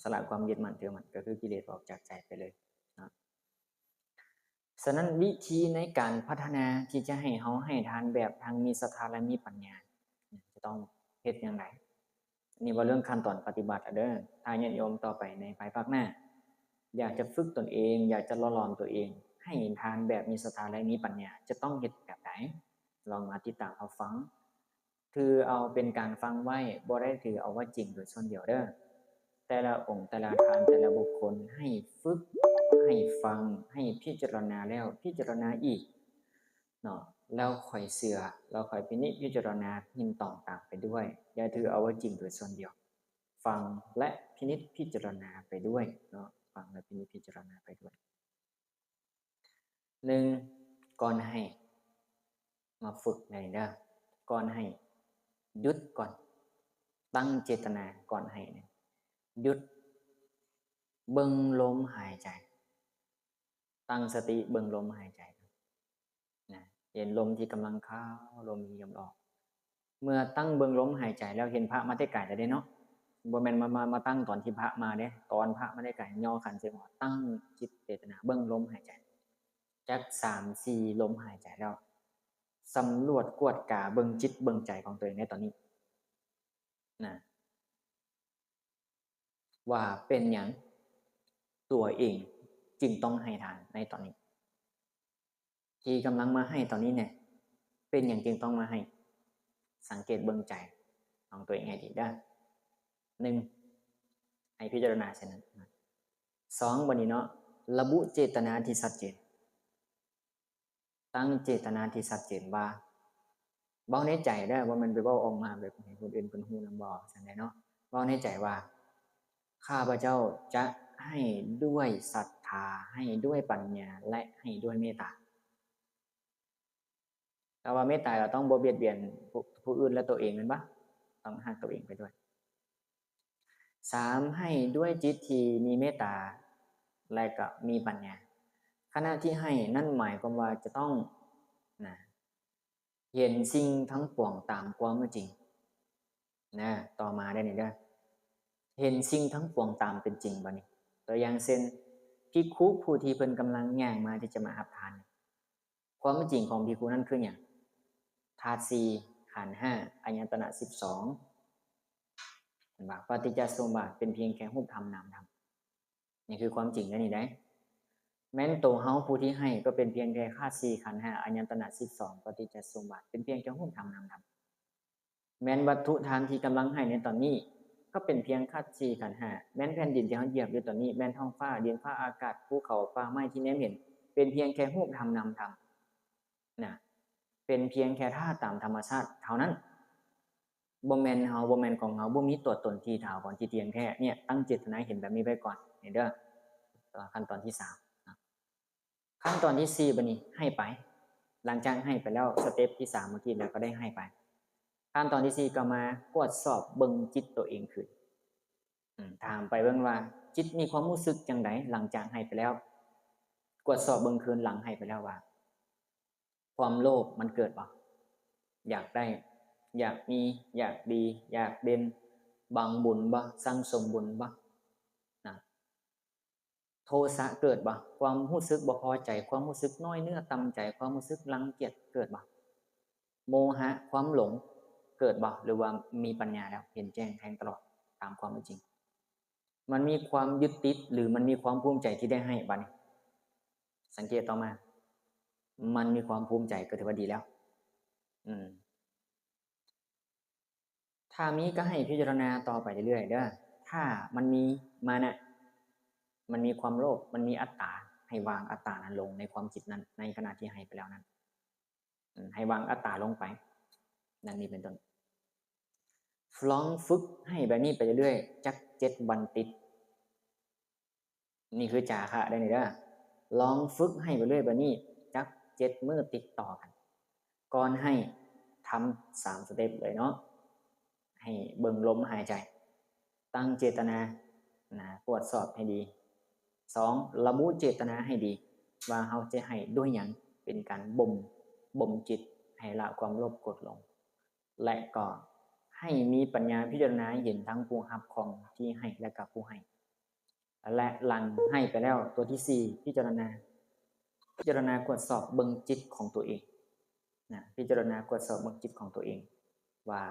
ສະຫຼະຄວາມຍຶດໝັ້ນຖືໝັ້ນ, ກໍຄືກິເລດອອກຈາກໃຈໄປເລີຍເນາະ. ສະນັ້ນ ວິທີໃນການພັດທະນາທີ່ຈະໃຫ້ເຮົາໃຫ້ທານແບບທັງມີສັດທາ ແລະ ມີປັນຍາ ຈະຕ້ອງເຮັດຢ່າງໃດ? ອັນນີ້ເວົ້າເລື່ອງຂັ້ນຕອນປະຕິບັດເດີ. ຖ້າຍາດໂຍມຕໍ່ໄປໃນພາຍພາກໜ້າ ຢາກຈະຝຶກຕົນເອງ, ຢາກຈະຫຼໍ່ຫຼອມຕົວເອງໃຫ້ທານແບບມີສັດທາ ແລະ ມີປັນຍາ, ຈະຕ້ອງເຮັດແບບໃດ? ລອງມາຕິດຕາມຮັບຟັງ. ຖືເອົາເປັນການຟັງໄວ້, ບໍ່ໄດ້ຖືເອົາວ່າຈິງໂດຍສ່ວນດຽວເດີ. ແຕ່ລະອົງ, ແຕ່ລະທ່ານ, ແຕ່ລະບຸກຄົນ ໃຫ້ຝຶກ, ໃຫ້ ໃຫ້ຟັງ, ໃຫ້ພິຈາລະນາແລ້ວພິຈາລະນາອີກເນາະ, ແລ້ວຄ່ອຍເຊື່ອ, ແລ້ວຄ່ອຍພິນິດພິຈາລະນາຍິນຕອງຕາມໄປດ້ວຍ. ຢ່າຖືເອົາວ່າຈິງໂດຍສ່ວນດຽວ. ຟັງ ແລະ ພິນິດພິຈາລະນາໄປດ້ວຍເນາະ, ຟັງ ແລະ ພິນິດພິຈາລະນາໄປດ້ວຍ. ໜຶ່ງ, ກ່ອນໃຫ້, ມາຝຶກແນວນີ້ເດີ, ກ່ອນໃຫ້ ຢຸດກ່ອນ, ຕັ້ງເຈດຕະນາກ່ອນໃຫ້ ຢຸດ, ເບິ່ງລົມຫາຍໃຈ, ຕັ້ງສະຕິເບິ່ງລົມຫາຍໃຈນະ, ເຫັນລົມທີ່ກຳລັງເຂົ້າ, ລົມທີ່ກຳລັງອອກ. ເມື່ອຕັ້ງເບິ່ງລົມຫາຍໃຈແລ້ວ ເຫັນພະມາແຕ່ໄກແລ້ວເດ້ເນາະ, ບໍ່ແມ່ນມາ ມາ ມາຕັ້ງຕອນທີ່ພະມາເດ້, ຕອນພະມາແຕ່ໄກ ຍໍຂັນໃສ່ຫົວ, ຕັ້ງຈິດເຈດຕະນາເບິ່ງລົມຫາຍໃຈ ຈັກສາມສີ່ລົມຫາຍໃຈແລ້ວ ສຳຫຼວດກວດກາເບິ່ງຈິດເບິ່ງໃຈຂອງຕົວເອງໃນຕອນນີ້ນະ ວ່າເປັນຫຍັງຕົວເອງຈຶ່ງຕ້ອງໃຫ້ທານໃນຕອນນີ້? ທີ່ກຳລັງມາໃຫ້ຕອນນີ້ແນ່, ເປັນຫຍັງຈຶ່ງຕ້ອງມາໃຫ້? ສັງເກດເບິ່ງໃຈຂອງຕົວເອງໃຫ້ດີເດີ. ໜຶ່ງ, ໃຫ້ພິຈາລະນາເຊັ່ນນັ້ນ. ສອງ, ບັດນີ້ເນາະ, ລະບຸເຈດຕະນາທີ່ຊັດເຈນ. ຕັ້ງເຈດຕະນາທີ່ຊັດເຈນວ່າ, ເວົ້າໃນໃຈເດີ, ບໍ່ແມ່ນໄປເວົ້າອອກມາແບບໃຫ້ຄົນອື່ນເພິ່ນຮູ້ນຳບໍ່, ຊັ້ນໃດເນາະ. ເວົ້າໃນໃຈວ່າ, ຂ້າພະເຈົ້າຈະໃຫ້ດ້ວຍສັດທາ, ໃຫ້ດ້ວຍປັນຍາ ແລະ ໃຫ້ດ້ວຍເມດຕາ. ແຕ່ວ່າເມດຕາກໍຕ້ອງບໍ່ບຽດບຽນຜູ້ ຜູ້ອື່ນ ແລະ ຕົວເອງແມ່ນບໍ່? ຕ້ອງຮັກຕົວເອງໄປດ້ວຍ. ສາມ, ໃຫ້ດ້ວຍຈິດທີ່ມີເມດຕາ ແລະ ກໍມີປັນຍາ. ຂະນະທີ່ໃຫ້ນັ້ນໝາຍຄວາມວ່າຈະຕ້ອງນະ ເຫັນສິ່ງທັງປວງຕາມຄວາມເປັນຈິງນະ. ຕໍ່ມາໄດ້ນີ້ເດີ, ເຫັນສິ່ງທັງປວງຕາມເປັນຈິງ. ບັດນີ້ ຕົວຢ່າງເຊັ່ນ ພິກຂຸຜູ້ທີ່ເພິ່ນກຳລັງຍ່າງມາທີ່ຈະມາຮັບທານ, ຄວາມເປັນຈິງຂອງພິກຂຸນັ້ນຄືຫຍັງ? ທາດສີ່, ຂັນຫ້າ, ອາຍະຕະນະສິບສອງ ເຫັນບໍ່? ປະຕິດຈະສົມບັດເປັນພຽງແຄ່ຮູບທຳນາມທຳ. ນີ້ຄືຄວາມຈິງເດ້ນີ້ເດ້. ແມ່ນໂຕເຮົາຜູ້ທີ່ໃຫ້ກໍເປັນພຽງແຄ່ທາດສີ່, ຂັນຫ້າ, ອາຍະຕະນະສິບສອງ, ປະຕິດຈະສົມບັດເປັນພຽງແຄ່ຮູບທຳນາມທຳ. ແມ່ນວັດຖຸທານທີ່ກຳລັງໃຫ້ໃນຕອນນີ້ ກໍເປັນພຽງທາດສີ່, ຂັນຫ້າ. ແມ່ນແຜ່ນດິນທີ່ເຮົາຢຽບຢູ່ຕອນນີ້, ແມ່ນທ້ອງຟ້າ, ດິນຟ້າອາກາດ, ພູເຂົາ, ປ່າໄມ້ທີ່ແນມເຫັນ, ເປັນພຽງແຄ່ຮູບທຳນາມທຳນະ, ເປັນພຽງແຄ່ທາດຕາມທຳມະຊາດເທົ່ານັ້ນ. ບໍ່ແມ່ນເຮົາ, ບໍ່ແມ່ນຂອງເຮົາ, ບໍ່ມີຕົວຕົນທີ່ຖາວອນທີ່ທ່ຽງແທ້. ເນຍ, ຕັ້ງເຈດຕະນາເຫັນແບບນີ້ໄວ້ກ່ອນເດີ. ຂັ້ນຕອນທີສາມນະ. ຂັ້ນຕອນທີສີ່ ບັດນີ້ໃຫ້ໄປ. ຫຼັງຈາກໃຫ້ໄປແລ້ວ, ສະເຕັບທີສາມເມື່ອກີ້ ແລ້ວກໍໄດ້ໃຫ້ໄປ. ຂັ້ນຕອນທີສີ່ ກໍມາກວດສອບເບິ່ງຈິດໂຕເອງຄືນ. ອາ, ຖາມໄປເບິ່ງວ່າ ຈິດມີຄວາມຮູ້ສຶກຈັ່ງໃດຫຼັງຈາກໃຫ້ໄປແລ້ວ? ກວດສອບເບິ່ງຄືນຫຼັງໃຫ້ໄປແລ້ວວ່າ ຄວາມໂລບມັນເກີດບໍ່? ຢາກໄດ້, ຢາກມີ, ຢາກດີ, ຢາກເດັ່ນ, ຫວັງບຸນບໍ່? ສັ່ງສົມບຸນບໍ່? ນະ. ໂທສະເກີດບໍ່? ຄວາມຮູ້ສຶກບໍ່ພໍໃຈ, ຄວາມຮູ້ສຶກນ້ອຍເນື້ອຕ່ຳໃຈ, ຄວາມຮູ້ສຶກລັງກຽດເກີດບໍ່? ໂມຫະ, ຄວາມຫຼົງເກີດບໍ່? ຫຼືວ່າມີປັນຍາແລ້ວ ເຫັນແຈ້ງແທງຕະຫຼອດຕາມຄວາມເປັນຈິງ? ມັນມີຄວາມຍຶດຕິດ ຫຼືມັນມີຄວາມພູມໃຈທີ່ໄດ້ໃຫ້? ບັດນີ້ສັງເກດຕໍ່ມາ, ມັນມີຄວາມພູມໃຈ ກໍຖືວ່າດີແລ້ວ. ອືມ. ຖ້າມີກໍໃຫ້ພິຈາລະນາຕໍ່ໄປເລື້ອຍໆເດີ. ຖ້າມັນມີມານະ, ມັນມີຄວາມໂລບ, ມັນມີອັດຕາ, ໃຫ້ວາງອັດຕານັ້ນລົງໃນຄວາມຄິດນັ້ນ ໃນຂະນະທີ່ໃຫ້ໄປແລ້ວນັ້ນ. ອາ, ໃຫ້ວາງອັດຕາລົງໄປ, ດັ່ງນີ້ເປັນຕົ້ນ. ລອງຝຶກໃຫ້ແບບນີ້ໄປເລື້ອຍໆ ຈັກເຈັດວັນຕິດ. ນີ້ຄືຈາຄະເດ້ນີ້ເດີ. ລອງຝຶກໃຫ້ໄປເລື້ອຍແບບນີ້ຈັກເຈັດມື້ຕິດຕໍ່ກັນ. ກ່ອນໃຫ້ທຳສາມສະເຕັບເລີຍເນາະ. ໃຫ້ເບິ່ງລົມຫາຍໃຈ, ຕັ້ງເຈດຕະນານະ, ກວດສອບໃຫ້ດີ. ສອງ, ລະບຸເຈດຕະນາໃຫ້ດີ ວ່າເຮົາຈະໃຫ້ດ້ວຍຫຍັງ, ເປັນການບົ່ມ, ບົ່ມຈິດໃຫ້ລະຄວາມໂລບໂກດຫຼົງ. ແລະກໍໃຫ້ມີປັນຍາພິຈາລະນາເຫັນທັງຜູ້ຮັບຂອງທີ່ໃຫ້ ແລະກໍຜູ້ໃຫ້. ແລະຫຼັງໃຫ້ໄປແລ້ວ, ຕົວທີສີ່ ພິຈາລະນາ, ພິຈາລະນາກວດສອບເບິ່ງຈິດຂອງຕົວເອງນະ, ພິຈາລະນາກວດສອບເບິ່ງຈິດຂອງຕົວເອງ ວ່າ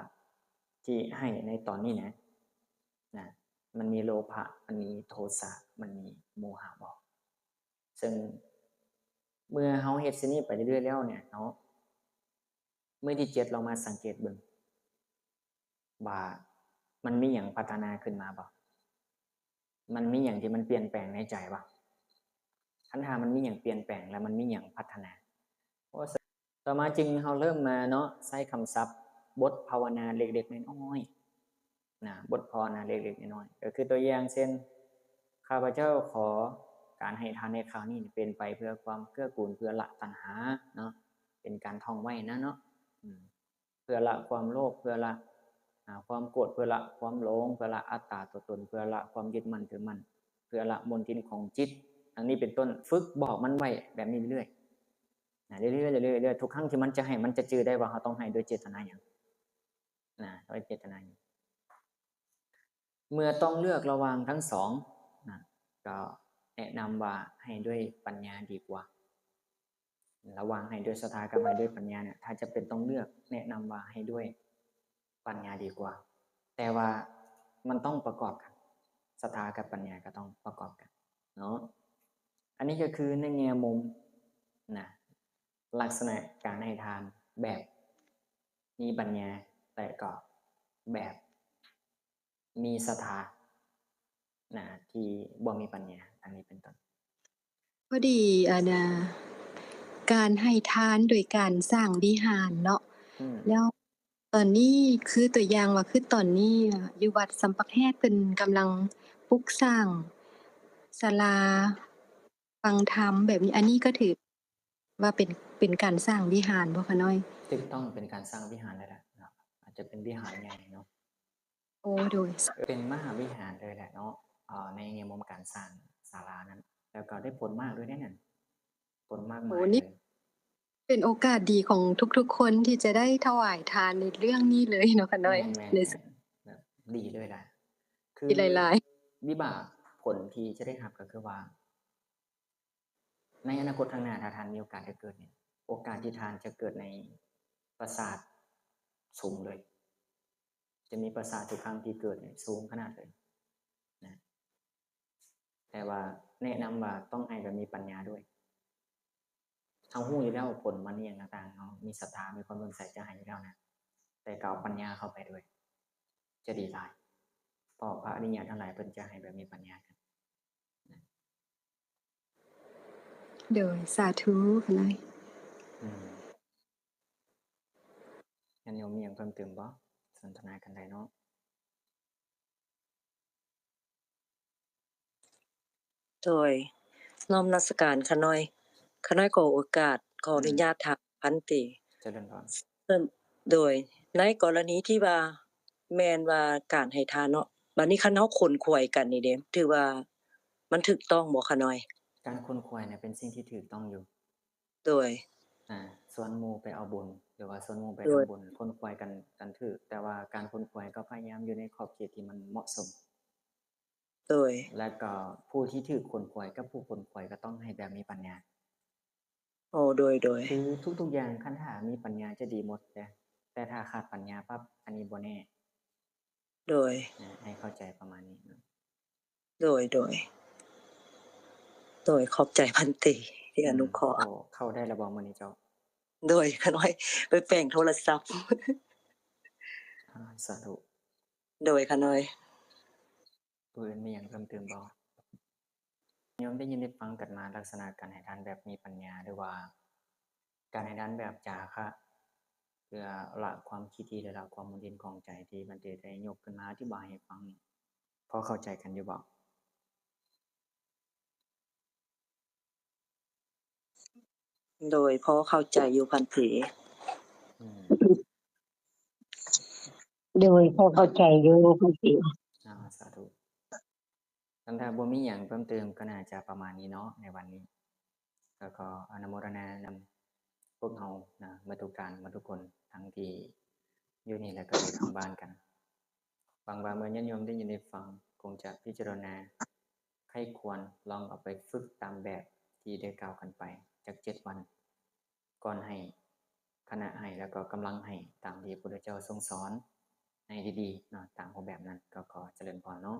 ທີ່ໃຫ້ໃນຕອນນີ້ນະ, ນະ, ມັນມີໂລພະ, ມັນມີໂທສະ, ມັນມີໂມຫະບໍ່? ເຊິ່ງເມື່ອເຮົາເຮັດເຊັ່ນນີ້ໄປເລື້ອຍໆແລ້ວເນຍເນາະ, ມື້ທີເຈັດລອງມາສັງເກດເບິ່ງວ່າມັນມີຫຍັງພັດທະນາຂຶ້ນມາບໍ່? ມັນມີຫຍັງທີ່ມັນປ່ຽນແປງໃນໃຈບໍ່? ນຫາມັນມີຫຍັງປ່ຽນແປງ ແລະ ມັນມີຫຍັງພັດທະນາ. ໂອ້ ຕໍ່ມາຈຶ່ງເຮົາເລີ່ມມາເນາະ ໃຊ້ຄຳສັບບົດພາວະນາເລັກໆນ້ອຍໆນະ, ບົດພາວະນາເລັກໆນ້ອຍໆ ກໍຄືຕົວຢ່າງເຊັ່ນ ຂ້າພະເຈົ້າຂໍການໃຫ້ທານໃນຄາວນີ້ເປັນໄປເພື່ອຄວາມເກື້ອກູນ ເພື່ອລະຕັນຫາເນາະ, ເປັນການທ່ອງໄວ້ນະເນາະ ອືມ ເພື່ອລະຄວາມໂລບ ເພື່ອລະ ອາ ຄວາມໂກດ ເພື່ອລະຄວາມຫຼົງ ເພື່ອລະອັດຕາຕົວຕົນ ເພື່ອລະຄວາມຍຶດໝັ້ນຖືໝັ້ນ ເພື່ອລະມົນທິນຂອງຈິດ ດັ່ງນີ້ເປັນຕົ້ນ. ຝຶກບອກມັນໄວ້ແບບນີ້ເລື້ອຍໆນະ ເລື້ອຍໆ ເລື້ອຍໆ ທຸກຄັ້ງທີ່ມັນຈະໃຫ້ ມັນຈະຈື່ໄດ້ວ່າເຮົາຕ້ອງໃຫ້ດ້ວຍເຈດຕະນາຫຍັງນະ ດ້ວຍເຈດຕະນາຫຍັງ. ເມື່ອຕ້ອງເລືອກລະຫວ່າງທັງສອງນະ ກໍແນະນຳວ່າໃຫ້ດ້ວຍປັນຍາດີກວ່າ. ລະຫວ່າງໃຫ້ດ້ວຍສັດທາກັບໃຫ້ດ້ວຍປັນຍາເນຍ ຖ້າຈະເປັນຕ້ອງເລືອກ ແນະນຳວ່າໃຫ້ດ້ວຍປັນຍາດີກວ່າ. ແຕ່ວ່າມັນຕ້ອງປະກອບກັນ, ສັດທາກັບປັນຍາກໍຕ້ອງປະກອບກັນເນາະ. ອັນນີ້ກໍຄືໃນແງ່ມຸມນະ ລັກສະນະການໃຫ້ທານແບບມີປັນຍາ ແລະ ກໍແບບ ມີສັດທານະ ທີ່ບໍ່ມີປັນຍາ ອັນນີ້ເປັນຕົ້ນ. ພໍດີ ອັນນາ ການໃຫ້ທານໂດຍການສ້າງວິຫານເນາະ ອືມ ແລ້ວຕອນນີ້ ຄືຕົວຢ່າງວ່າ ຄືຕອນນີ້ຢູ່ວັດສຳປະແຮດ ເພິ່ນກຳລັງປຸກສ້າງສາລາຟັງທຳແບບນີ້ ອັນນີ້ກໍຖື ວ່າເປັນ ເປັນການສ້າງວິຫານບໍ່ຂະນ້ອຍ? ຖືກຕ້ອງ ເປັນການສ້າງວິຫານເລີຍແຫຼະເນາະ ອາດຈະເປັນວິຫານໃຫຍ່ເນາະ. ໂອ້ ໂດຍ ເປັນມະຫາວິຫານເລີຍແຫຼະເນາະ ເອີ ໃນແງ່ມຸມການສ້າງສາລານັ້ນ ແລ້ວກໍໄດ້ຜົນມາກດ້ວຍເດ້ນັ້ນ ຜົນມາກມາຍເລີຍ. ໂອ້ ນີ້ເປັນໂອກາດດີຂອງທຸກໆຄົນທີ່ຈະໄດ້ຖວາຍທານໃນເລື່ອງນີ້ເລີຍເນາະຂະນ້ອຍ. ແມ່ນໆ ແມ່ນ ແບບດີເລີຍແຫຼະ ຄື ດີຫຼາຍໆ ວິບາກຜົນທີ່ຈະໄດ້ຮັບກໍຄືວ່າ ໃນອະນາຄົດຂ້າງໜ້າ ຖ້າທ່ານມີໂອກາດໄດ້ເກີດນີ້ ໂອກາດທີ່ທ່ານຈະເກີດໃນປາສາດສູງເລີຍ ຈະມີປາສາດທຸກຄັ້ງທີ່ເກີດນີ້ສູງຂະໜາດເລີຍນະ ແຕ່ວ່າແນະນຳວ່າຕ້ອງໃຫ້ແບບມີປັນຍາດ້ວຍ. ເຮົາຮູ້ຢູ່ແລ້ວຜົນມັນອີ່ຫຍັງຕ່າງໆ ເຮົາມີສັດທາ ມີຄວາມເລື່ອມໃສຈະໃຫ້ຢູ່ແລ້ວນະ ແຕ່ກໍເອົາປັນຍາເຂົ້າໄປດ້ວຍ ຈະດີຫຼາຍ ເພາະພະອະລິຍະທັງຫຼາຍເພິ່ນຈະໃຫ້ແບບມີປັນຍາກັນ. ໂດຍ ສາທຸຂະນ້ອຍ. ອືມ ຍາດໂຍມມີຫຍັງເພີ່ມເຕີມບໍ່? ສົນທະນາກັນໄດ້ເນາະ. ໂດຍ ນ້ອມນະມັດສະການຂະນ້ອຍ. ຂະນ້ອຍຂໍໂອກາດ ຂໍອະນຸຍາດ ອືມ ຖາມພັນເຕ. ຈະເລີນພອນ. ເອີ ໂດຍ ໃນກໍລະນີທີ່ວ່າ ແມ່ນວ່າການໃຫ້ທານເນາະ ບາດນີ້ຄັນເຮົາຂົນຂວາຍກັນນີ້ເດ້ ຖືວ່າມັນຖືກຕ້ອງບໍ່ຂະນ້ອຍ? ການຂົນຂວາຍນະເປັນສິ່ງທີ່ຖືກຕ້ອງຢູ່. ໂດຍ ອາ ຊວນໝູ່ໄປເອົາບຸນ ຫຼືວ່າຊວນໝູ່ໄປ ໂດຍ ທຳບຸນ ຂົນຂວາຍກັນ ກັນຖືກ ແຕ່ວ່າການຂົນຂວາຍກໍພະຍາຍາມຢູ່ໃນຂອບເຂດທີ່ມັນເໝາະສົມ. ໂດຍ ແລ້ວກໍຜູ້ທີ່ຖືກຂົນຂວາຍກັບຜູ້ຂົນຂວາຍກໍຕ້ອງໃຫ້ແບບມີປັນຍາ. ໂອ້ ໂດຍ ໂດຍ ຄືທຸກໆຢ່າງ ຄັນຖ້າມີປັນຍາຈະດີໝົດເດ້ ແຕ່ຖ້າຂາດປັນຍາປັບ ອັນນີ້ບໍ່ແນ່. ໂດຍ ອາ ໃຫ້ເຂົ້າໃຈປະມານນີ້ເນາະ. ໂດຍ ໂດຍ ໂດຍ ຂອບໃຈພັນເຕທີ່ອະນຸເຄາະ. ອືມ ເຂົ້າໄດ້ແລ້ວບໍ່ມື້ນີ້ເຈົ້າ? ໂດຍ ຂະນ້ອຍໄປແປງໂທລະສັບ. ອາ ສາທຸ. ໂດຍ ຂະນ້ອຍ. ຜູ້ອື່ນມີຫຍັງເພີ່ມເຕີມບໍ່? ໂຍມໄດ້ຍິນໄດ້ຟັງກັນມາ ລັກສະນະການໃຫ້ທານແບບມີປັນຍາ ຫຼືວ່າການໃຫ້ທານແບບຈາຄະ ເພື່ອລະຄວາມຂີ້ຖີ່ ແລະ ລະຄວາມໝຸ່ນທິນຂອງໃຈ ທີ່ບັນເຕໄດ້ຍົກຂຶ້ນມາອະທິບາຍໃຫ້ຟັງນີ້ ພໍເຂົ້າໃຈກັນຢູ່ບໍ່? ໂດຍ ພໍເຂົ້າໃຈຢູ່ພັນເຕ. ອືມ ໂດຍ ພໍເຂົ້າໃຈຢູ່ພັນເຕ. ອາ ສາທຸ. ຄັນຖ້າບໍ່ມີຫຍັງເພີ່ມເຕີມ ກໍໜ້າຈະປະມານນີ້ເນາະ ໃນວັນນີ້. ກໍຂໍອະນຸໂມທະນານຳພວກເຮົານະ ໝົດທຸກທ່ານ ໝົດທຸກຄົນ ທັງທີ່ຢູ່ນີ້ ແລະ ກໍຢູ່ທາງບ້ານກັນ. ຫວັງວ່າເມື່ອຍາດໂຍມໄດ້ຍິນໄດ້ຟັງ ຄົງຈະພິຈາລະນາ ໃຄ່ຄວນ ລອງເອົາໄປຝຶກຕາມແບບທີ່ໄດ້ກ່າວກັນໄປຈັກເຈັດວັນ ກ່ອນໃຫ້ ຄະນະໃຫ້ ແລ້ວກໍກຳລັງໃຫ້ ຕາມທີ່ພະພຸດທະເຈົ້າຊົງສອນໃຫ້ດີໆເນາະ ຕາມຮູບແບບນັ້ນ. ກໍຂໍຈະເລີນພອນເນາະ.